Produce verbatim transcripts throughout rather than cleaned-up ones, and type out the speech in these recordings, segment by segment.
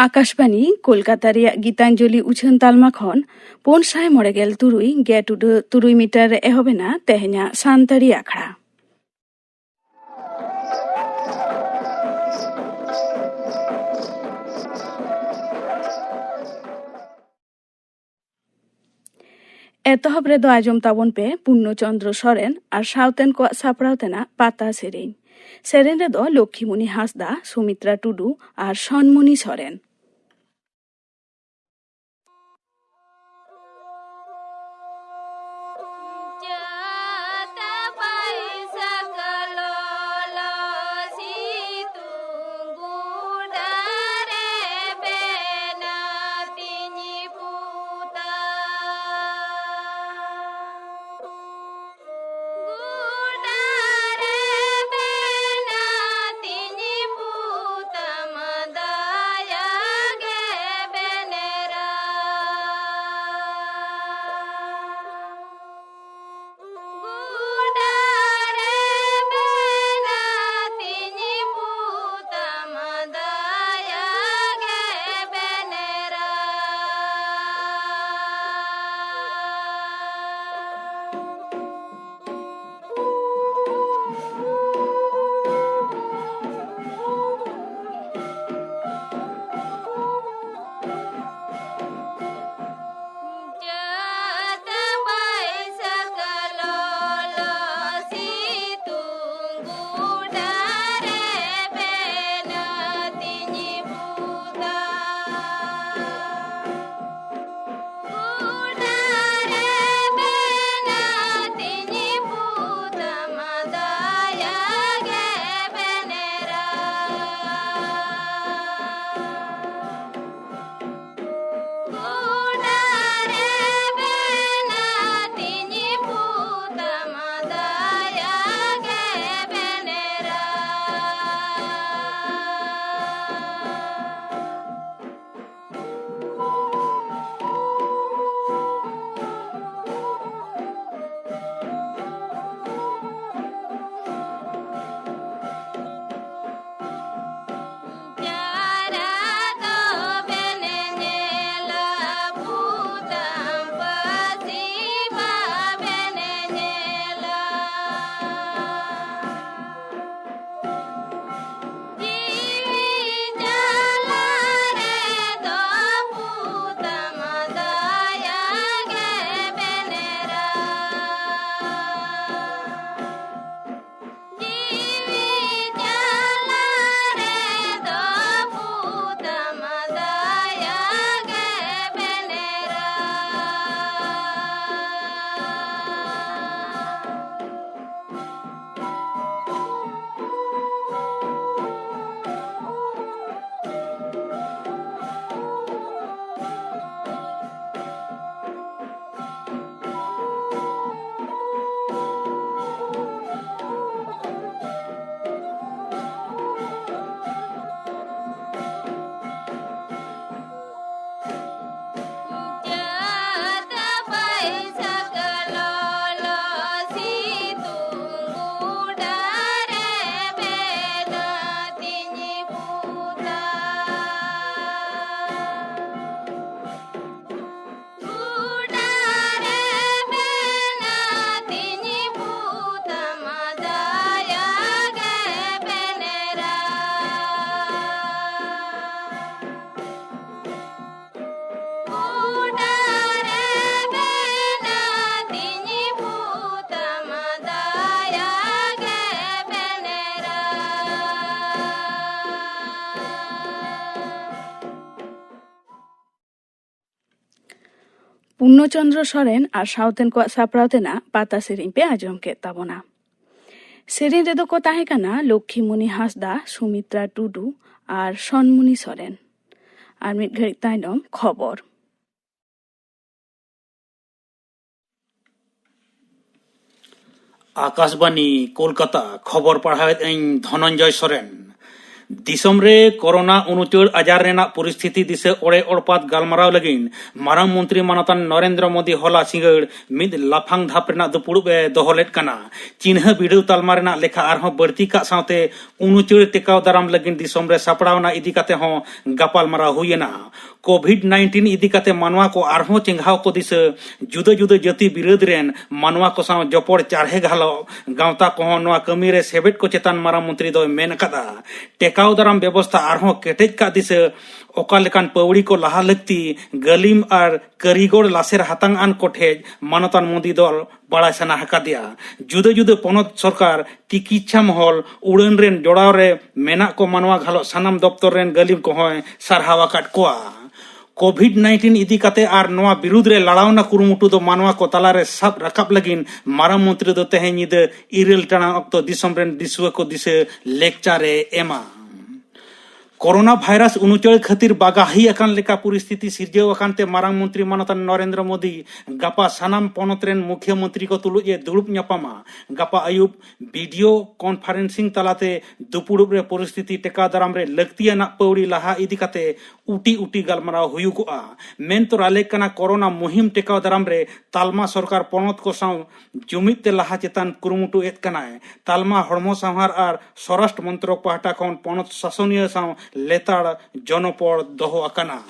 ᱟᱠᱟᱥᱵᱟᱱᱤ ᱠᱳᱞᱠᱟᱛᱟ ᱨᱮᱭᱟᱜ ᱜᱤᱛᱟᱧᱡᱚᱞᱤ ᱩᱪᱷᱟᱹᱱ ᱛᱟᱞᱢᱟ ᱠᱷᱚᱱ ᱯᱩᱱ ᱥᱟᱭ ᱢᱚᱬᱮ ᱜᱮᱞ ᱛᱩᱨᱩᱭ ᱜᱮᱴ ᱩᱰᱟᱹ ᱛᱩᱨᱩᱭ ᱢᱤᱴᱟᱨ ᱨᱮ ᱮᱦᱚᱵ ᱮᱱᱟ ᱛᱮᱦᱮᱧᱟᱜ ᱥᱟᱱᱛᱟᱲᱤ ᱟᱠᱷᱲᱟ᱾ ᱮᱛᱚᱦᱚᱵ ᱨᱮᱫᱚ ᱟᱸᱡᱚᱢ ᱛᱟᱵᱚᱱ ᱯᱮ ᱯᱩᱨᱱᱚ ᱪᱚᱱᱫᱨᱚ ᱥᱚᱨᱮᱱ ᱟᱨ ᱥᱟᱶᱛᱮᱱ ᱠᱚᱣᱟᱜ ᱥᱟᱯᱲᱟᱣ ᱛᱮᱱᱟᱜ ᱯᱟᱛᱟ ᱥᱮᱨᱮᱧ᱾ ᱥᱮᱨᱮᱧ ᱨᱮᱫᱚ ᱞᱚᱠᱠᱷᱤᱢᱩᱱᱤ ᱦᱟᱸᱥᱫᱟ, ᱥᱩᱢᱤᱛᱨᱟ ᱴᱩᱰᱩ ᱟᱨ ᱥᱚᱱᱢᱩᱱᱤ ᱥᱚᱨᱮᱱ᱾ ᱯᱩᱨᱱᱚ ᱪᱚᱸᱫᱽᱨᱚ ᱥᱚᱨᱮᱱ ᱟᱨ ᱥᱟᱶᱛᱮᱱ ᱠᱚᱣᱟᱜ ᱥᱟᱯᱲᱟᱣ ᱛᱮᱱᱟᱜ ᱯᱟᱛᱟ ᱥᱮᱨᱮᱧ ᱯᱮ ᱟᱸᱡᱚᱢ ᱠᱮᱫ ᱛᱟᱵᱚᱱᱟ᱾ ᱥᱮᱨᱮᱧ ᱨᱮᱫᱚ ᱠᱚ ᱛᱟᱦᱮᱸ ᱠᱟᱱᱟ ᱞᱚᱠᱠᱷᱤᱢᱩᱱᱤ ᱦᱟᱸᱥᱫᱟ, ᱥᱩᱢᱤᱛᱨᱟ ᱴᱩᱰᱩ ᱟᱨ ᱥᱚᱱᱢᱩᱱᱤ ᱥᱚᱨᱮᱱ᱾ ᱟᱨ ᱢᱤᱫ ᱜᱷᱟᱹᱲᱤᱡ ᱛᱟᱭᱱᱚᱢ ᱠᱷᱚᱵᱚᱨ᱾ ᱟᱠᱟᱥᱵᱟᱱᱤ, ᱠᱳᱞᱠᱟᱛᱟ, ᱠᱷᱚᱵᱚᱨ ᱯᱟᱲᱦᱟᱣᱮᱫ ᱟᱹᱧ ᱫᱷᱚᱱᱚᱱᱡᱚᱭ ᱥᱚᱨᱮᱱ᱾ ᱫᱤᱥᱚᱢ ᱨᱮ ᱠᱳᱨᱳᱱᱟ ᱩᱱᱩᱪᱟᱹᱲ ᱟᱡᱟᱨ ᱨᱮᱱᱟᱜ ᱯᱚᱨᱤᱥᱛᱷᱤᱛᱤ ᱫᱤᱥᱟᱹ ᱚᱲᱮ ᱚᱲᱯᱟᱛ ᱜᱟᱞᱢᱟᱨᱟᱣ ᱞᱟᱹᱜᱤᱫ ᱢᱟᱨᱟᱝ ᱢᱚᱱᱛᱨᱤ ᱢᱟᱱᱚᱛᱟᱱ ᱱᱚᱨᱮᱱᱫᱨᱚ ᱢᱳᱫᱤ ᱦᱚᱞᱟ ᱥᱤᱸᱜᱟᱹᱲ ᱢᱤᱫ ᱞᱟᱯᱷᱟᱝ ᱫᱷᱟᱯ ᱨᱮᱱᱟᱜ ᱫᱩᱯᱩᱲᱩᱵ ᱮ ᱫᱚᱦᱚ ᱞᱮᱫ ᱠᱟᱱᱟ᱾ ᱪᱤᱱᱦᱟᱹ ᱵᱤᱰᱟᱹᱣ ᱛᱟᱞᱢᱟ ᱨᱮᱱᱟᱜ ᱞᱮᱠᱷᱟ ᱟᱨᱦᱚᱸ ᱵᱟᱹᱲᱛᱤ ᱠᱟᱜ ᱥᱟᱶᱛᱮ ᱩᱱᱩᱪᱟᱹᱲ ᱴᱮᱠᱟᱣ ᱫᱟᱨᱟᱢ ᱞᱟᱹᱜᱤᱫ ᱫᱤᱥᱚᱢ ᱨᱮ ᱥᱟᱯᱲᱟᱣᱱᱟ ᱤᱫᱤ ᱠᱟᱛᱮ ᱦᱚᱸ ᱜᱟᱯᱟᱞᱢᱟᱨᱟᱣ ᱦᱩᱭ ᱮᱱᱟ᱾ ᱠᱳᱵᱷᱤᱰ ᱱᱟᱭᱤᱱᱴᱤᱱ ᱤᱫᱤ ᱠᱟᱛᱮ ᱢᱟᱱᱣᱟ ᱠᱚ ᱟᱨᱦᱚᱸ ᱪᱮᱸᱜᱷᱟᱣ ᱠᱚ ᱫᱤᱥᱟᱹ, ᱡᱩᱫᱟᱹ ᱡᱩᱫᱟᱹ ᱡᱟᱹᱛᱤ ᱵᱤᱨᱟᱹᱫ ᱨᱮᱱ ᱢᱟᱱᱣᱟ ᱠᱚ ᱥᱟᱶ ᱡᱚᱯᱚᱲ ᱪᱟᱨᱦᱮ ᱜᱷᱟᱞᱚᱜ ᱜᱟᱶᱛᱟ ᱠᱚᱦᱚᱸ ᱱᱚᱣᱟ ᱠᱟᱹᱢᱤ ᱨᱮ ᱥᱮᱵᱮᱫ ᱠᱚ ᱪᱮᱛᱟᱱ ᱢᱟᱨᱟᱝ ᱢᱚᱱᱛᱨᱤ ᱫᱚᱭ ᱢᱮᱱ ᱟᱠᱟᱫᱼᱟ᱾ ᱴᱮᱠᱟᱣ ᱫᱟᱨᱟᱢ ᱵᱮᱵᱚᱥᱛᱷᱟ ᱟᱨᱦᱚᱸ ᱠᱮᱴᱮᱡ ᱠᱟᱜ ᱫᱤᱥᱟᱹ, ᱚᱠᱟ ᱞᱮᱠᱟᱱ ᱯᱟᱹᱣᱲᱤ ᱠᱚ ᱞᱟᱦᱟ ᱞᱟᱹᱠᱛᱤ, ᱜᱟᱹᱞᱤᱢ ᱟᱨ ᱠᱟᱹᱨᱤᱜᱚᱲ ᱞᱟᱥᱮᱨ ᱦᱟᱛᱟᱝ ᱟᱱ ᱠᱚᱴᱷᱮᱡ ᱢᱟᱱᱚᱛᱟᱱ ᱢᱳᱫᱤ ᱫᱚ ᱵᱟᱲᱟᱭ ᱥᱟᱱᱟ ᱟᱠᱟᱫᱮᱭᱟ᱾ ᱡᱩᱫᱟᱹ ᱡᱩᱫᱟᱹ ᱯᱚᱱᱚᱛ ᱥᱚᱨᱠᱟᱨ, ᱛᱤᱠᱤᱪᱪᱷᱟ ᱢᱚᱦᱚᱞ, ᱩᱲᱟᱹᱱ ᱨᱮᱱ ᱡᱚᱲᱟᱣ ᱨᱮ ᱢᱮᱱᱟᱜ ᱠᱚ ᱢᱟᱱᱣᱟ ᱜᱷᱟᱞᱚᱜ ᱥᱟᱱᱟᱢ ᱫᱚᱯᱛᱚᱨ ᱨᱮᱱ ᱜᱟᱹᱞᱤᱢ ᱠᱚᱦᱚᱸᱭ ᱥᱟᱨᱦᱟᱣ ᱟᱠᱟᱫ ᱠᱚᱣᱟ᱾ ᱠᱳᱵᱷᱤᱰ ᱱᱟᱭᱤᱱᱴᱤᱱ ᱤᱫᱤ ᱠᱟᱛᱮ ᱟᱨ ᱱᱚᱣᱟ ᱵᱤᱨᱩᱫᱽ ᱨᱮ ᱞᱟᱲᱟᱣᱱᱟ ᱠᱩᱨᱩᱢᱩᱴᱩ ᱫᱚ ᱢᱟᱱᱣᱟ ᱠᱚ ᱛᱟᱞᱟᱨᱮ ᱥᱟᱵ ᱨᱟᱠᱟᱵ ᱞᱟᱹᱜᱤᱫ ᱢᱟᱨᱟᱝ ᱢᱚᱱᱛᱨᱤ ᱫᱚ ᱛᱮᱦᱮᱧ ᱧᱤᱫᱟᱹ ᱤᱨᱟᱹᱞ ᱴᱟᱲᱟᱝ ᱚᱠᱛᱚ ᱫᱤᱥᱚᱢ ᱨᱮᱱ ᱫᱤᱥᱩᱣᱟᱹ ᱠᱚ ᱫᱤᱥᱟᱹ ᱞᱮᱠᱪᱟᱨ ᱮ ᱮᱢᱟ᱾ ᱠᱳᱨᱳᱱᱟ ᱵᱷᱟᱭᱨᱟᱥ ᱩᱱᱩᱪᱟᱹᱲ ᱠᱷᱟᱹᱛᱤᱨ ᱵᱟᱜᱟᱦᱤ ᱟᱠᱟᱱ ᱞᱮᱠᱟ ᱯᱚᱨᱤᱥᱛᱷᱤᱛᱤ ᱥᱤᱨᱡᱟᱹᱣ ᱟᱠᱟᱱ ᱛᱮ ᱢᱟᱨᱟᱝ ᱢᱚᱱᱛᱨᱤ ᱢᱟᱱᱚᱛᱟᱱ ᱱᱚᱨᱮᱱᱫᱨᱚ ᱢᱳᱫᱤ ᱜᱟᱯᱟ ᱥᱟᱱᱟᱢ ᱯᱚᱱᱚᱛ ᱨᱮᱱ ᱢᱩᱠᱷᱭᱟᱹ ᱢᱚᱱᱛᱨᱤ ᱠᱚ ᱛᱩᱞᱩᱡ ᱮ ᱫᱩᱲᱩᱵ ᱧᱟᱯᱟᱢᱟ᱾ ᱜᱟᱯᱟ ᱟᱹᱭᱩᱵ ᱵᱷᱤᱰᱤᱭᱳ ᱠᱚᱱᱯᱷᱟᱨᱮᱱᱥᱤᱝ ᱛᱟᱞᱟᱛᱮ ᱫᱩᱯᱩᱲᱩᱵ ᱨᱮ ᱯᱚᱨᱤᱥᱛᱷᱤᱛᱤ ᱴᱮᱠᱟᱣ ᱫᱟᱨᱟᱢ ᱨᱮ ᱞᱟᱹᱠᱛᱤᱭᱟᱱᱟᱜ ᱯᱟᱹᱣᱲᱤ ᱞᱟᱦᱟ ᱤᱫᱤ ᱠᱟᱛᱮ ᱩᱴᱤ ᱩᱴᱤ ᱜᱟᱞᱢᱟᱨᱟᱣ ᱦᱩᱭᱩᱜᱚᱜᱼᱟ᱾ ᱢᱮᱱ ᱛᱚᱨᱟ ᱞᱮᱠ ᱠᱟᱱᱟ, ᱠᱳᱨᱳᱱᱟ ᱢᱩᱦᱤᱢ ᱴᱮᱠᱟᱣ ᱫᱟᱨᱟᱢ ᱨᱮ ᱛᱟᱞᱢᱟ ᱥᱚᱨᱠᱟᱨ ᱯᱚᱱᱚᱛ ᱠᱚ ᱥᱟᱶ ᱡᱩᱢᱤᱫ ᱛᱮ ᱞᱟᱦᱟ ᱪᱮᱛᱟᱱ ᱠᱩᱨᱩᱢᱩᱴᱩ ᱮᱫ ᱠᱟᱱᱟᱭ᱾ ᱛᱟᱞᱢᱟ ᱦᱚᱲᱢᱚ ᱥᱟᱶᱟᱨ ᱟᱨ ᱥᱚᱨᱟᱥᱴᱨ ᱢᱚᱱᱛᱨᱚᱠ ᱯᱟᱦᱴᱟ ᱠᱷᱚᱱ ᱯᱚᱱᱚᱛ ᱥᱟᱥᱚᱱᱤᱭᱟᱹ ᱥᱟᱶ ᱞᱮᱛᱟᱲ ᱡᱚᱱᱚᱯᱚᱲ ᱫᱚᱦᱚ ᱟᱠᱟᱱᱟ᱾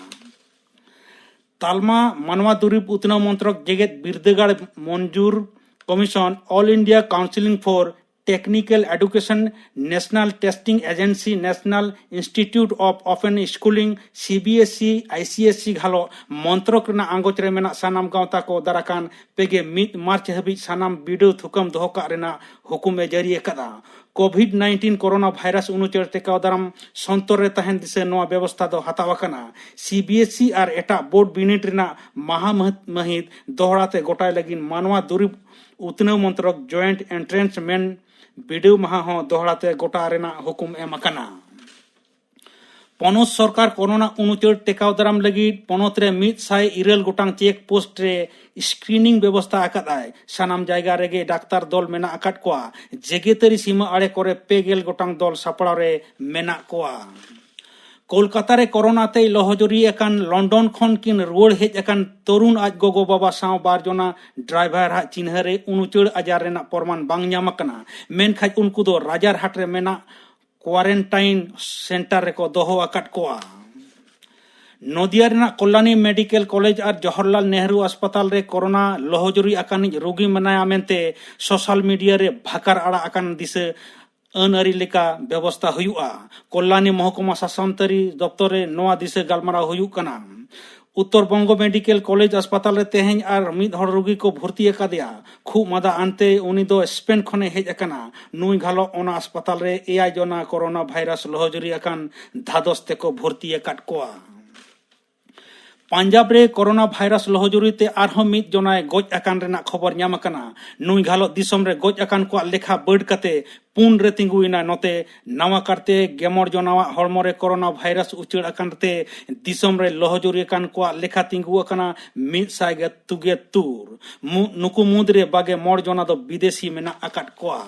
ᱛᱟᱞᱢᱟ ᱢᱟᱱᱣᱟ ᱫᱩᱨᱤᱵ ᱩᱛᱱᱟᱹᱣ ᱢᱚᱱᱛᱨᱚᱠ ᱡᱮᱜᱮᱛ ᱵᱤᱨᱫᱟᱹᱜᱟᱲ ᱢᱚᱧᱡᱩᱨ commission, All India Council for Technical Education, National Testing Agency, National Institute of Open Schooling, C B S E, I C S E ᱜᱷᱟᱞᱚᱜ ᱢᱚᱱᱛᱨᱚᱠ ᱨᱮᱱᱟᱜ ᱟᱸᱜᱚᱪ ᱨᱮ ᱢᱮᱱᱟᱜ ᱥᱟᱱᱟᱢ ᱜᱟᱶᱛᱟ ᱠᱚ ᱫᱟᱨᱟᱠᱟᱱ ᱯᱮᱜᱮ ᱢᱤᱫ ᱢᱟᱨᱪ ᱦᱟᱹᱵᱤᱡ ᱥᱟᱱᱟᱢ ᱵᱤᱰᱟᱹᱣ ᱛᱷᱩᱠᱟᱹᱢ ᱫᱚᱦᱚ ᱠᱟᱜ ᱨᱮᱱᱟᱜ ᱦᱩᱠᱩᱢ ᱮ ᱡᱟᱹᱨᱤ ᱟᱠᱟᱫᱼᱟ᱾ ᱠᱳᱵᱷᱤᱰ ᱱᱟᱭᱤᱱᱴᱤᱱ ᱠᱳᱨᱳᱱᱟ ᱵᱷᱟᱭᱨᱟᱥ ᱩᱱᱩᱪᱟᱹᱲ ᱴᱮᱠᱟᱣ ᱫᱟᱨᱟᱢ ᱥᱚᱱᱛᱚᱨ ᱨᱮ ᱛᱟᱦᱮᱱ ᱫᱤᱥᱟᱹ ᱱᱚᱣᱟ ᱵᱮᱵᱚᱥᱛᱷᱟ ᱫᱚ ᱦᱟᱛᱟᱣ ᱟᱠᱟᱱᱟ᱾ ᱥᱤ ᱵᱤ ᱮᱥ ᱤ ᱟᱨ ᱮᱴᱟᱜ ᱵᱳᱨᱰ ᱵᱤᱱᱤᱰ ᱨᱮᱱᱟᱜ ᱢᱟᱦᱟ ᱢᱟᱹᱦᱤᱛ, ᱢᱟᱹᱦᱤᱛ ᱫᱚᱦᱲᱟ ᱛᱮ ᱜᱚᱴᱟᱭ ᱞᱟᱹᱜᱤᱫ ᱢᱟᱱᱣᱟ ᱫᱩᱨᱤᱵᱽ ᱩᱛᱱᱟᱹᱣ ᱢᱚᱱᱛᱨᱚᱠ ᱡᱚᱭᱮᱱᱴ ᱮᱱᱴᱨᱮᱱᱥ ᱢᱮᱱ ᱵᱤᱰᱟᱹᱣ ᱢᱟᱦᱟ ᱦᱚᱸ ᱫᱚᱦᱲᱟ ᱛᱮ ᱜᱚᱴᱟ ᱨᱮᱱᱟᱜ ᱦᱩᱠᱩᱢ ᱮᱢ ᱟᱠᱟᱱᱟ᱾ ᱯᱚᱱᱚᱛ ᱥᱚᱨᱠᱟᱨ ᱠᱳᱨᱳᱱᱟ ᱩᱱᱩᱪᱟᱹᱲ ᱴᱮᱠᱟᱣ ᱫᱟᱨᱟᱢ ᱞᱟᱹᱜᱤᱫ ᱯᱚᱱᱚᱛ ᱨᱮ ᱢᱤᱫ ᱥᱟᱭ ᱤᱨᱟᱹᱞ ᱜᱚᱴᱟᱝ ᱪᱮᱠ ᱯᱳᱥᱴ ᱨᱮ ᱥᱠᱨᱤᱱᱤᱝ ᱵᱮᱵᱚᱥᱛᱷᱟ ᱟᱠᱟᱫ ᱟᱭ᱾ ᱥᱟᱱᱟᱢ ᱡᱟᱭᱜᱟ ᱨᱮᱜᱮ ᱰᱟᱠᱛᱟᱨ ᱫᱚᱞ ᱢᱮᱱᱟᱜ ᱟᱠᱟᱫ ᱠᱚᱣᱟ᱾ ᱡᱮᱜᱮᱛᱟᱹᱨᱤ ᱥᱤᱢᱟᱹ ᱟᱲᱮ ᱠᱚᱨᱮ ᱯᱮ ᱜᱮᱞ ᱜᱚᱴᱟᱝ ᱫᱚᱞ ᱥᱟᱯᱲᱟᱣ ᱨᱮ ᱢᱮᱱᱟᱜ ᱠᱚᱣᱟ᱾ ᱠᱳᱞᱠᱟᱛᱟ ᱨᱮ ᱠᱳᱨᱳᱱᱟ ᱛᱮᱭ ᱞᱚᱦᱚᱡᱚᱨᱤ ᱟᱠᱟᱱ ᱞᱚᱱᱰᱚᱱ ᱠᱷᱚᱱ ᱠᱤᱱ ᱨᱩᱣᱟᱹᱲ ᱦᱮᱡ ᱟᱠᱟᱱ ᱛᱚᱨᱩᱱ ᱟᱡ ᱜᱚᱜᱚ ᱵᱟᱵᱟ ᱥᱟᱶ ᱵᱟᱨ ᱡᱚᱱᱟ ᱰᱨᱟᱭᱵᱷᱟᱨ ᱟᱜ ᱪᱤᱱᱦᱟᱹ ᱨᱮ ᱩᱱᱩᱪᱟᱹᱲ ᱟᱡᱟᱨ ᱨᱮᱱᱟᱜ ᱯᱨᱚᱢᱟᱱ ᱵᱟᱝ ᱧᱟᱢ ᱟᱠᱟᱱᱟ, ᱢᱮᱱᱠᱷᱟᱱ ᱩᱱᱠᱩ ᱫᱚ ᱨᱟᱡᱟᱨᱦᱟᱴ ᱨᱮ ᱢᱮᱱᱟᱜ ᱠᱳᱣᱟᱨᱮᱱᱴᱟᱭᱤᱱ ᱥᱮᱱᱴᱟᱨ ᱨᱮᱠᱚ ᱫᱚᱦᱚ ᱟᱠᱟᱫ ᱠᱚᱣᱟ᱾ ᱱᱚᱫᱤᱭᱟ ᱨᱮᱱᱟᱜ ᱠᱚᱞᱞᱟᱱᱤ ᱢᱮᱰᱤᱠᱮᱞ ᱠᱚᱞᱮᱡᱽ ᱟᱨ ᱡᱚᱦᱚᱨᱞᱟᱞ ᱱᱮᱦᱨᱩ ᱟᱥᱯᱟᱛᱟᱞ ᱨᱮ ᱠᱳᱨᱳᱱᱟ ᱞᱚᱦᱚᱡᱩᱨᱤ ᱟᱠᱟᱱᱤᱡ ᱨᱳᱜᱤ ᱢᱮᱱᱟᱭᱟ ᱢᱮᱱᱛᱮ ᱥᱳᱥᱟᱞ ᱢᱤᱰᱤᱭᱟ ᱨᱮ ᱵᱷᱟᱠᱟᱨ ᱟᱲᱟᱜ ᱟᱠᱟᱱ ᱫᱤᱥᱟᱹ ᱟᱹᱱ ᱟᱹᱨᱤ ᱞᱮᱠᱟ ᱵᱮᱵᱚᱥᱛᱷᱟ ᱦᱩᱭᱩᱜᱼᱟ᱾ ᱠᱚᱞᱞᱟᱱᱤ ᱢᱚᱦᱚᱠᱩᱢᱟ ᱥᱟᱥᱚᱱᱛᱟᱹᱨᱤ ᱫᱚᱯᱛᱚᱨ ᱨᱮ ᱱᱚᱣᱟ ᱫᱤᱥᱟᱹ ᱜᱟᱞᱢᱟᱨᱟᱣ ᱦᱩᱭᱩᱜ ᱠᱟᱱᱟ᱾ ᱩᱛᱛᱚᱨ ᱵᱚᱝᱜᱚ ᱢᱮᱰᱤᱠᱮᱞ ᱠᱚᱞᱮᱡᱽ ᱟᱥᱯᱟᱛᱟᱞ ᱨᱮ ᱛᱮᱦᱮᱧ ᱟᱨ ᱢᱤᱫ ᱦᱚᱲ ᱨᱩᱜᱤ ᱠᱚ ᱵᱷᱚᱨᱛᱤ ᱟᱠᱟᱫᱮᱭᱟ᱾ ᱠᱷᱩᱜ ᱢᱟᱫᱟ ᱟᱱᱛᱮ ᱩᱱᱤ ᱫᱚ ᱥᱯᱮᱱ ᱠᱷᱚᱱᱮ ᱦᱮᱡ ᱟᱠᱟᱱᱟ᱾ ᱱᱩᱭ ᱜᱷᱟᱞᱚᱜ ᱚᱱᱟ ᱟᱥᱯᱟᱛᱟᱞ ᱨᱮ ᱮᱭᱟᱭ ᱡᱚᱱᱟ ᱠᱳᱨᱳᱱᱟ ᱵᱷᱟᱭᱨᱟᱥ ᱞᱚᱦᱚᱡᱩᱨᱤ ᱟᱠᱟᱱ ᱫᱷᱟᱫᱚᱥ ᱛᱮᱠᱚ ᱵᱷᱚᱨᱛᱤ ᱟᱠᱟᱫ ᱠᱚᱣᱟ᱾ ᱯᱟᱧᱡᱟᱵᱽ ᱨᱮ ᱠᱳᱨᱳᱱᱟ ᱵᱷᱟᱭᱨᱟᱥ ᱞᱚᱦᱚᱡᱩᱨᱤ ᱛᱮ ᱟᱨᱦᱚᱸ ᱢᱤᱫ ᱡᱚᱱᱟᱭ ᱜᱚᱡ ᱟᱠᱟᱱ ᱨᱮᱱᱟᱜ ᱠᱷᱚᱵᱚᱨ ᱧᱟᱢ ᱟᱠᱟᱱᱟ᱾ ᱱᱩᱭ ᱜᱷᱟᱞᱚᱜ ᱫᱤᱥᱚᱢ ᱨᱮ ᱜᱚᱡ ᱟᱠᱟᱱ ᱠᱚᱣᱟᱜ ᱞᱮᱠᱷᱟ ᱵᱟᱹᱰ ᱠᱟᱛᱮ ᱯᱩᱱ ᱨᱮ ᱛᱤᱸᱜᱩᱭᱮᱱᱟ᱾ ᱱᱚᱛᱮ ᱱᱟᱣᱟ ᱠᱟᱨᱛᱮ ᱜᱮᱢᱚᱬ ᱡᱚᱱᱟᱣᱟᱜ ᱦᱚᱲᱢᱚ ᱨᱮ ᱠᱳᱨᱳᱱᱟ ᱵᱷᱟᱭᱨᱟᱥ ᱩᱪᱟᱹᱲ ᱟᱠᱟᱱ ᱛᱮ ᱫᱤᱥᱚᱢ ᱨᱮ ᱞᱚᱦᱚᱡᱩᱨᱤ ᱟᱠᱟᱱ ᱠᱚᱣᱟᱜ ᱞᱮᱠᱷᱟ ᱛᱤᱸᱜᱩ ᱟᱠᱟᱱᱟ ᱢᱤᱫ ᱥᱟᱭ ᱜᱮ ᱛᱩᱜᱮ ᱛᱩᱨ᱾ ᱢᱩ-, ᱱᱩᱠᱩ ᱢᱩᱫᱽᱨᱮ ᱵᱟᱜᱮ ᱢᱚᱬ ᱡᱚᱱᱟ ᱫᱚ ᱵᱤᱫᱮᱥᱤ ᱢᱮᱱᱟᱜ ᱟᱠᱟᱫ ᱠᱚᱣᱟ᱾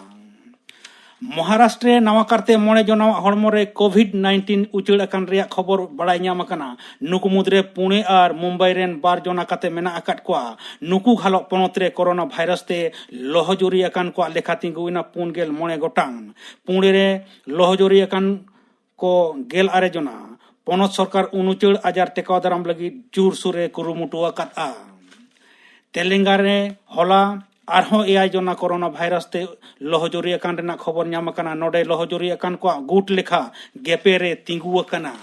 ᱢᱚᱦᱟᱨᱟᱥᱴᱨᱚ ᱨᱮ ᱱᱟᱣᱟ ᱠᱟᱨᱛᱮ ᱢᱚᱬᱮ ᱡᱚᱱᱟᱣᱟᱜ ᱦᱚᱲᱢᱚ ᱨᱮ ᱠᱳᱵᱷᱤᱰ ᱱᱟᱭᱤᱱᱴᱤᱱ ᱩᱪᱟᱹᱲ ᱟᱠᱟᱱ ᱨᱮᱭᱟᱜ ᱠᱷᱚᱵᱚᱨ ᱵᱟᱲᱟᱭ ᱧᱟᱢ ᱟᱠᱟᱱᱟ᱾ ᱱᱩᱠᱩ ᱢᱩᱫᱽᱨᱮ ᱯᱩᱱᱮ ᱟᱨ ᱢᱩᱢᱵᱟᱭ ᱨᱮᱱ ᱵᱟᱨ ᱡᱚᱱᱟ ᱠᱟᱛᱮ ᱢᱮᱱᱟᱜ ᱟᱠᱟᱫ ᱠᱚᱣᱟ᱾ ᱱᱩᱠᱩ ᱜᱷᱟᱞᱚᱜ ᱯᱚᱱᱚᱛ ᱨᱮ ᱠᱳᱨᱳᱱᱟ ᱵᱷᱟᱭᱨᱟᱥ ᱛᱮ ᱞᱚᱦᱚᱡᱩᱨᱤ ᱟᱠᱟᱱ ᱠᱚᱣᱟᱜ ᱞᱮᱠᱷᱟ ᱛᱤᱸᱜᱩᱭᱮᱱᱟ ᱯᱩᱱ ᱜᱮᱞ ᱢᱚᱬᱮ ᱜᱚᱴᱟᱝ᱾ ᱯᱩᱱᱮ ᱨᱮ ᱞᱚᱦᱚᱡᱩᱨᱤ ᱟᱠᱟᱱ ᱠᱚ ᱜᱮᱞ ᱟᱨᱮ ᱡᱚᱱᱟ᱾ ᱯᱚᱱᱚᱛ ᱥᱚᱨᱠᱟᱨ ᱩᱱᱩᱪᱟᱹᱲ ᱟᱡᱟᱨ ᱴᱮᱠᱟᱣ ᱫᱟᱨᱟᱢ ᱞᱟᱹᱜᱤᱫ ᱡᱳᱨᱥᱳᱨ ᱮ ᱠᱩᱨᱩᱢᱩᱴᱩ ᱟᱠᱟᱫᱼᱟ᱾ ᱛᱮᱞᱮᱝᱜᱟᱱᱟ ᱨᱮ ᱦᱚᱞᱟ ᱟᱨᱦᱚᱸ ᱮᱭᱟᱭ ᱡᱚᱱᱟ ᱠᱳᱨᱳᱱᱟ ᱵᱷᱟᱭᱨᱟᱥ ᱛᱮ ᱞᱚᱦᱚᱡᱩᱨᱤ ᱟᱠᱟᱱ ᱨᱮᱱᱟᱜ ᱠᱷᱚᱵᱚᱨ ᱧᱟᱢ ᱟᱠᱟᱱᱟ᱾ ᱱᱚᱰᱮ ᱞᱚᱦᱚᱡᱩᱨᱤ ᱟᱠᱟᱱ ᱠᱚᱣᱟᱜ ᱜᱩᱴ ᱞᱮᱠᱷᱟ ᱜᱮᱯᱮ ᱨᱮ ᱛᱤᱸᱜᱩ ᱟᱠᱟᱱᱟ᱾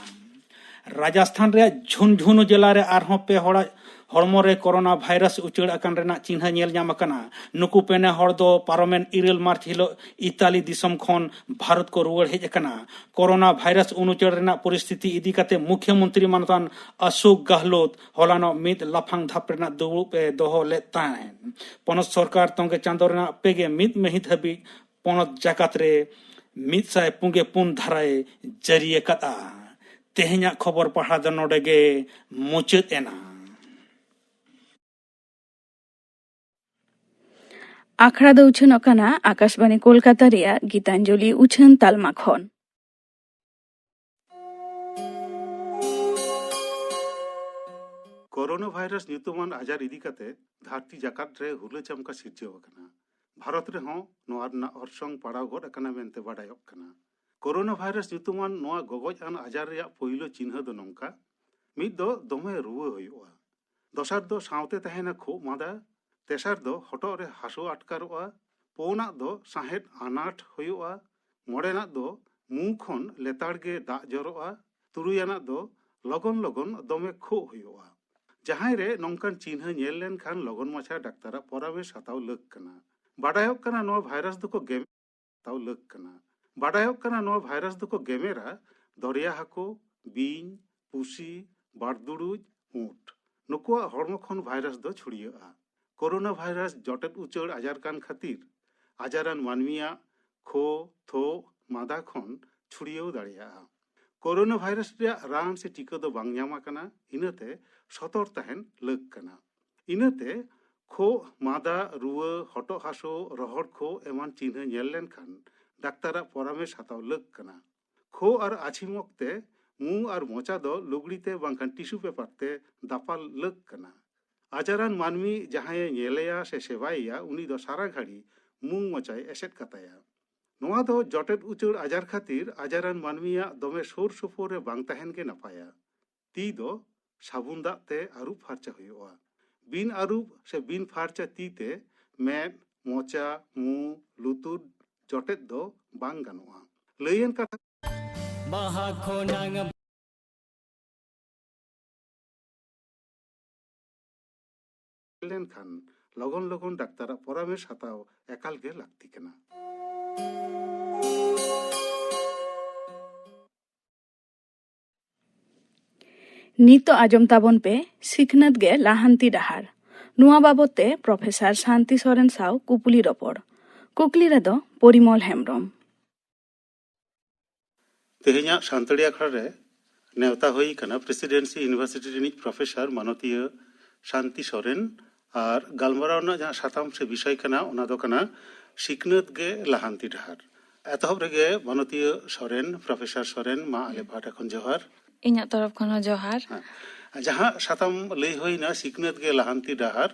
ᱨᱟᱡᱟᱥᱛᱷᱟᱱ ᱨᱮᱭᱟᱜ ᱡᱷᱩᱱᱡᱷᱩᱱᱩ ᱡᱮᱞᱟ ᱨᱮ ᱟᱨᱦᱚᱸ ᱯᱮ ᱦᱚᱲᱟᱜ ᱦᱚᱲᱢᱚ ᱨᱮ ᱠᱳᱨᱳᱱᱟ ᱵᱷᱟᱭᱨᱟᱥ ᱩᱪᱟᱹᱲ ᱟᱠᱟᱱ ᱨᱮᱱᱟᱜ ᱪᱤᱱᱦᱟᱹ ᱧᱮᱞ ᱧᱟᱢ ᱟᱠᱟᱱᱟ᱾ ᱱᱩᱠᱩ ᱯᱮᱱᱮ ᱦᱚᱲ ᱫᱚ ᱯᱟᱨᱚᱢᱮᱱ ᱤᱨᱟᱹᱞ ᱢᱟᱨᱪ ᱦᱤᱞᱳᱜ ᱤᱛᱟᱞᱤ ᱫᱤᱥᱚᱢ ᱠᱷᱚᱱ ᱵᱷᱟᱨᱚᱛ ᱠᱚ ᱨᱩᱣᱟᱹᱲ ᱦᱮᱡ ᱟᱠᱟᱱᱟ᱾ ᱠᱳᱨᱳᱱᱟ ᱵᱷᱟᱭᱨᱟᱥ ᱩᱱᱩᱪᱟᱹᱲ ᱨᱮᱱᱟᱜ ᱯᱚᱨᱤᱥᱛᱷᱤᱛᱤ ᱤᱫᱤ ᱠᱟᱛᱮ ᱢᱩᱠᱷᱭᱟᱹ ᱢᱚᱱᱛᱨᱤ ᱢᱟᱱᱚᱛᱟᱱ ᱟᱥᱳᱠ ᱜᱟᱦᱞᱳᱛ ᱦᱚᱞᱟᱱᱚᱜ ᱢᱤᱫ ᱞᱟᱯᱷᱟᱝ ᱫᱷᱟᱯ ᱨᱮᱱᱟᱜ ᱫᱩᱲᱩᱵ ᱮ ᱫᱚᱦᱚ ᱞᱮᱫ ᱛᱟᱦᱮᱸᱫ᱾ ᱯᱚᱱᱚᱛ ᱥᱚᱨᱠᱟᱨ ᱛᱚᱸᱜᱮ ᱪᱟᱸᱫᱚ ᱨᱮᱱᱟᱜ ᱯᱮᱜᱮ ᱢᱤᱫ ᱢᱟᱹᱦᱤᱛ ᱦᱟᱹᱵᱤᱡ ᱯᱚᱱᱚᱛ ᱡᱟᱠᱟᱛ ᱨᱮ ᱢᱤᱫ ᱥᱟᱭ ᱯᱩᱱ ᱜᱮ ᱯᱩᱱ ᱫᱷᱟᱨᱟᱭ ᱡᱟᱹᱨᱤ ᱟᱠᱟᱫᱼᱟ᱾ ᱛᱮᱦᱮᱧᱟᱜ ᱠᱷᱚᱵᱚᱨ ᱯᱟᱲᱦᱟᱣ ᱫᱚ ᱱᱚᱰᱮ ᱜᱮ ᱢᱩᱪᱟᱹᱫ ᱮᱱᱟ᱾ ᱟᱠᱷᱲᱟ ᱫᱚ ᱩᱪᱷᱟᱹᱱᱚᱜ ᱠᱟᱱᱟ ᱟᱠᱟᱥᱵᱟᱬᱤ ᱠᱳᱞᱠᱟᱛᱟ ᱨᱮᱭᱟᱜ ᱜᱤᱛᱟᱧᱡᱚᱞᱤ ᱩᱪᱷᱟᱹᱱ ᱛᱟᱞᱢᱟ ᱠᱷᱚᱱ᱾ ᱠᱳᱨᱳᱱᱟ ᱵᱷᱟᱭᱨᱟᱥ ᱧᱩᱛᱩᱢᱟᱱ ᱟᱡᱟᱨ ᱤᱫᱤ ᱠᱟᱛᱮ ᱫᱷᱟᱹᱨᱛᱤ ᱡᱟᱠᱟᱛ ᱨᱮ ᱦᱩᱞᱟᱹ ᱪᱟᱢᱠᱟ ᱥᱤᱨᱡᱟᱹᱣ ᱟᱠᱟᱱᱟ᱾ ᱵᱷᱟᱨᱚᱛ ᱨᱮᱦᱚᱸ ᱱᱚᱣᱟ ᱨᱮᱱᱟᱜ ᱚᱨᱥᱚᱝ ᱯᱟᱲᱟᱣ ᱜᱚᱫ ᱟᱠᱟᱱᱟ ᱢᱮᱱᱛᱮ ᱵᱟᱰᱟᱭᱚᱜ ᱠᱟᱱᱟ᱾ ᱠᱳᱨᱳᱱᱟ ᱵᱷᱟᱭᱨᱟᱥ ᱧᱩᱛᱩᱢᱟᱱ ᱱᱚᱣᱟ ᱜᱚᱜᱚᱡ ᱟᱱ ᱟᱡᱟᱨ ᱨᱮᱭᱟᱜ ᱯᱳᱭᱞᱳ ᱪᱤᱱᱦᱟᱹ ᱫᱚ ᱱᱚᱝᱠᱟ: ᱢᱤᱫ ᱫᱚ ᱫᱚᱢᱮ ᱨᱩᱣᱟᱹ ᱦᱩᱭᱩᱜᱼᱟ, ᱫᱚᱥᱟᱨ ᱫᱚ ᱥᱟᱶᱛᱮ ᱛᱟᱦᱮᱱᱟ ᱠᱷᱩᱜ ᱢᱟᱸᱫᱟ, ᱛᱮᱥᱟᱨ ᱫᱚ ᱦᱚᱴᱚᱜ ᱨᱮ ᱦᱟᱹᱥᱩ ᱟᱴᱠᱟᱨᱚᱜᱼᱟ, ᱯᱩᱱᱟᱜ ᱫᱚ ᱥᱟᱦᱮᱫ ᱟᱱᱟᱴ ᱦᱩᱭᱩᱜᱼᱟ, ᱢᱚᱬᱮᱱᱟᱜ ᱫᱚ ᱢᱩ ᱠᱷᱚᱱ ᱞᱮᱛᱟᱲ ᱜᱮ ᱫᱟᱜ ᱡᱚᱨᱚᱜᱼᱟ, ᱛᱩᱨᱩᱭᱟᱱᱟᱜ ᱫᱚ ᱞᱚᱜᱚᱱ ᱞᱚᱜᱚᱱ ᱫᱚᱢᱮ ᱠᱷᱩᱜ ᱦᱩᱭᱩᱜᱼᱟ᱾ ᱡᱟᱦᱟᱸᱭ ᱨᱮ ᱱᱚᱝᱠᱟᱱ ᱪᱤᱱᱦᱟᱹ ᱧᱮᱞ ᱞᱮᱱᱠᱷᱟᱱ ᱞᱚᱜᱚᱱ ᱢᱟᱪᱷᱟ ᱰᱟᱠᱛᱟᱨᱟᱜ ᱯᱚᱨᱟᱢᱮᱥ ᱦᱟᱛᱟᱣ ᱞᱟᱹᱠ ᱠᱟᱱᱟ᱾ ᱵᱟᱰᱟᱭᱚᱜ ᱠᱟᱱᱟ ᱱᱚᱣᱟ ᱵᱷᱟᱭᱨᱟᱥ ᱫᱚᱠᱚ ᱜᱮᱢ ᱦᱟᱛᱟᱣ ᱞᱟᱹᱠ ᱠᱟᱱᱟ᱾ ᱵᱟᱰᱟᱭᱚᱜ ᱠᱟᱱᱟ ᱱᱚᱣᱟ ᱵᱷᱟᱭᱨᱟᱥ ᱫᱚᱠᱚ ᱜᱮᱢᱮᱨᱟ ᱫᱚᱨᱭᱟ ᱦᱟᱹᱠᱩ, ᱵᱤᱧ, ᱯᱩᱥᱤ, ᱵᱟᱲᱫᱩᱲᱩᱡ, ᱩᱸᱴ᱾ ᱱᱩᱠᱩᱣᱟᱜ ᱦᱚᱲᱢᱚ ᱠᱷᱚᱱ ᱵᱷᱟᱭᱨᱟᱥ ᱫᱚ ᱪᱷᱩᱲᱭᱟᱹᱜᱼᱟ᱾ ᱠᱳᱨᱳᱱᱟ ᱵᱷᱟᱭᱨᱟᱥ ᱡᱚᱴᱮᱫ ᱩᱪᱟᱹᱲ ᱟᱡᱟᱨ ᱠᱟᱱ ᱠᱷᱟᱹᱛᱤᱨ ᱟᱡᱟᱨᱟᱱ ᱢᱟᱹᱱᱢᱤᱭᱟᱜ ᱠᱷᱳ, ᱛᱷᱳ, ᱢᱟᱸᱫᱟ ᱠᱷᱚᱱ ᱪᱷᱩᱲᱭᱟᱹᱣ ᱫᱟᱲᱮᱭᱟᱜᱼᱟ᱾ ᱠᱳᱨᱳᱱᱟ ᱵᱷᱟᱭᱨᱟᱥ ᱨᱮᱭᱟᱜ ᱨᱟᱱ ᱥᱮ ᱴᱤᱠᱟᱹ ᱫᱚ ᱵᱟᱝ ᱧᱟᱢ ᱟᱠᱟᱱᱟ, ᱤᱱᱟᱹᱛᱮ ᱥᱚᱛᱚᱨ ᱛᱟᱦᱮᱱ ᱞᱟᱹᱠ ᱠᱟᱱᱟ᱾ ᱤᱱᱟᱹᱛᱮ ᱠᱷᱳᱜ, ᱢᱟᱸᱫᱟ, ᱨᱩᱣᱟᱹ, ᱦᱚᱴᱚᱜ ᱦᱟᱹᱥᱩ, ᱨᱚᱦᱚᱲ ᱠᱷᱳᱜ ᱮᱢᱟᱱ ᱪᱤᱱᱦᱟᱹ ᱧᱮᱞ ᱞᱮᱱᱠᱷᱟᱱ ᱰᱟᱠᱛᱟᱨᱟᱜ ᱯᱚᱨᱟᱢᱮᱥ ᱦᱟᱛᱟᱣ ᱞᱟᱹᱠ ᱠᱟᱱᱟ᱾ ᱠᱷᱳᱜ ᱟᱨ ᱟᱹᱪᱷᱤᱢ ᱚᱠᱛᱮ ᱢᱩ ᱟᱨ ᱢᱚᱪᱟ ᱫᱚ ᱞᱩᱜᱽᱲᱤ ᱛᱮ ᱵᱟᱝᱠᱷᱟᱱ ᱴᱤᱥᱩ ᱯᱮᱯᱟᱨ ᱛᱮ ᱫᱟᱯᱟᱞ ᱞᱟᱹᱠ ᱠᱟᱱᱟ᱾ ᱟᱡᱟᱨᱟᱱ ᱢᱟᱹᱱᱢᱤ ᱡᱟᱦᱟᱸᱭᱮ ᱧᱮᱞᱮᱭᱟ ᱥᱮ ᱥᱮᱵᱟᱭᱮᱭᱟ, ᱩᱱᱤ ᱫᱚ ᱥᱟᱨᱟ ᱜᱷᱟᱹᱲᱤ ᱢᱩ ᱢᱚᱪᱟᱭ ᱮᱥᱮᱫ ᱠᱟᱛᱟᱭᱟ᱾ ᱱᱚᱣᱟ ᱫᱚ ᱡᱚᱴᱮᱫ ᱩᱪᱟᱹᱲ ᱟᱡᱟᱨ ᱠᱷᱟᱹᱛᱤᱨ ᱟᱡᱟᱨᱟᱱ ᱢᱟᱹᱱᱢᱤᱭᱟᱜ ᱫᱚᱢᱮ ᱥᱩᱨ ᱥᱩᱯᱩᱨ ᱨᱮ ᱵᱟᱝ ᱛᱟᱦᱮᱱ ᱜᱮ ᱱᱟᱯᱟᱭᱟ᱾ ᱛᱤ ᱫᱚ ᱥᱟᱵᱩᱱ ᱫᱟᱜ ᱛᱮ ᱟᱹᱨᱩᱵ ᱯᱷᱟᱨᱪᱟ ᱦᱩᱭᱩᱜᱼᱟ᱾ ᱵᱤᱱ ᱟᱹᱨᱩᱵ ᱥᱮ ᱵᱤᱱ ᱯᱷᱟᱨᱪᱟ ᱛᱤ ᱛᱮ ᱢᱮᱫ, ᱢᱚᱪᱟ, ᱢᱩ, ᱞᱩᱛᱩᱨ ᱡᱚᱴᱮᱫ ᱫᱚ ᱵᱟᱝ ᱜᱟᱱᱚᱜᱼᱟ᱾ ᱞᱟᱹᱭᱮᱱ ᱠᱟᱛᱷᱟ ᱵᱟᱦᱟ ᱠᱷᱚᱱᱟᱝ ᱞᱮᱱᱠᱷᱟᱱ ᱞᱚᱜᱚᱱ ᱞᱚᱜᱚᱱ ᱰᱟᱠᱛᱟᱨᱟᱜ ᱯᱚᱨᱟᱢᱮᱥ ᱦᱟᱛᱟᱣ ᱮᱠᱟᱞ ᱜᱮ ᱞᱟᱹᱠᱛᱤ ᱠᱟᱱᱟ᱾ ᱱᱤᱛᱚᱜ ᱟᱸᱡᱚᱢ ᱛᱟᱵᱚᱱ ᱯᱮ ᱥᱤᱠᱷᱱᱟᱹᱛ ᱜᱮ ᱞᱟᱦᱟᱱᱛᱤ ᱰᱟᱦᱟᱨ᱾ ᱱᱚᱣᱟ ᱵᱟᱵᱚᱛ ᱛᱮ ᱯᱨᱚᱯᱷᱮᱥᱚᱨ ᱥᱟᱱᱛᱤ ᱥᱚᱨᱮᱱ ᱥᱟᱶ ᱠᱩᱯᱩᱞᱤ ᱨᱚᱯᱚᱲ᱾ ᱠᱩᱠᱞᱤ ᱨᱮᱫᱚ ᱯᱚᱨᱤᱢᱚᱞ ᱦᱮᱢᱵᱨᱚᱢ᱾ ᱛᱮᱦᱮᱧᱟᱜ ᱥᱟᱱᱛᱟᱲᱤ ᱟᱠᱷᱲᱟ ᱨᱮ ᱱᱮᱣᱛᱟ ᱦᱩᱭ ᱟᱠᱟᱱᱟ ᱯᱨᱮᱥᱤᱰᱮᱱᱥᱤ ᱤᱭᱩᱱᱤᱵᱷᱟᱨᱥᱤᱴᱤ ᱨᱤᱱᱤᱡ ᱯᱨᱚᱯᱷᱮᱥᱚᱨ ᱢᱟᱱᱚᱛᱤᱭᱟᱹ ᱥᱟᱱᱛᱤ ᱥᱚᱨᱮᱱ᱾ ᱟᱨ ᱜᱟᱞᱢᱟᱨᱟᱣ ᱨᱮᱱᱟᱜ ᱡᱟᱦᱟᱸ ᱥᱟᱛᱟᱢ ᱥᱮ ᱵᱤᱥᱚᱭ ᱠᱟᱱᱟ, ᱚᱱᱟ ᱫᱚ ᱠᱟᱱᱟ ᱥᱤᱠᱷᱱᱟᱹᱛ ᱜᱮ ᱞᱟᱦᱟᱱᱛᱤ ᱰᱟᱦᱟᱨ᱾ ᱮᱛᱚᱦᱚᱵ ᱨᱮᱜᱮ ᱢᱟᱱᱚᱛᱤᱭᱟᱹ ᱥᱚᱨᱮᱱ, ᱯᱨᱚᱯᱷᱮᱥᱚᱨ ᱥᱚᱨᱮᱱ, ᱢᱟ ᱟᱞᱮ ᱯᱟᱦᱴᱟ ᱠᱷᱚᱱ ᱡᱚᱦᱟᱨ᱾ ᱤᱧᱟᱹᱜ ᱛᱚᱨᱚᱯ ᱠᱷᱚᱱ ᱦᱚᱸ ᱡᱚᱦᱟᱨ᱾ ᱦᱮᱸ᱾ ᱡᱟᱦᱟᱸ ᱥᱟᱛᱟᱢ ᱞᱟᱹᱭ ᱦᱩᱭᱱᱟ, ᱥᱤᱠᱷᱱᱟᱹᱛ ᱜᱮ ᱞᱟᱦᱟᱱᱛᱤ ᱰᱟᱦᱟᱨ,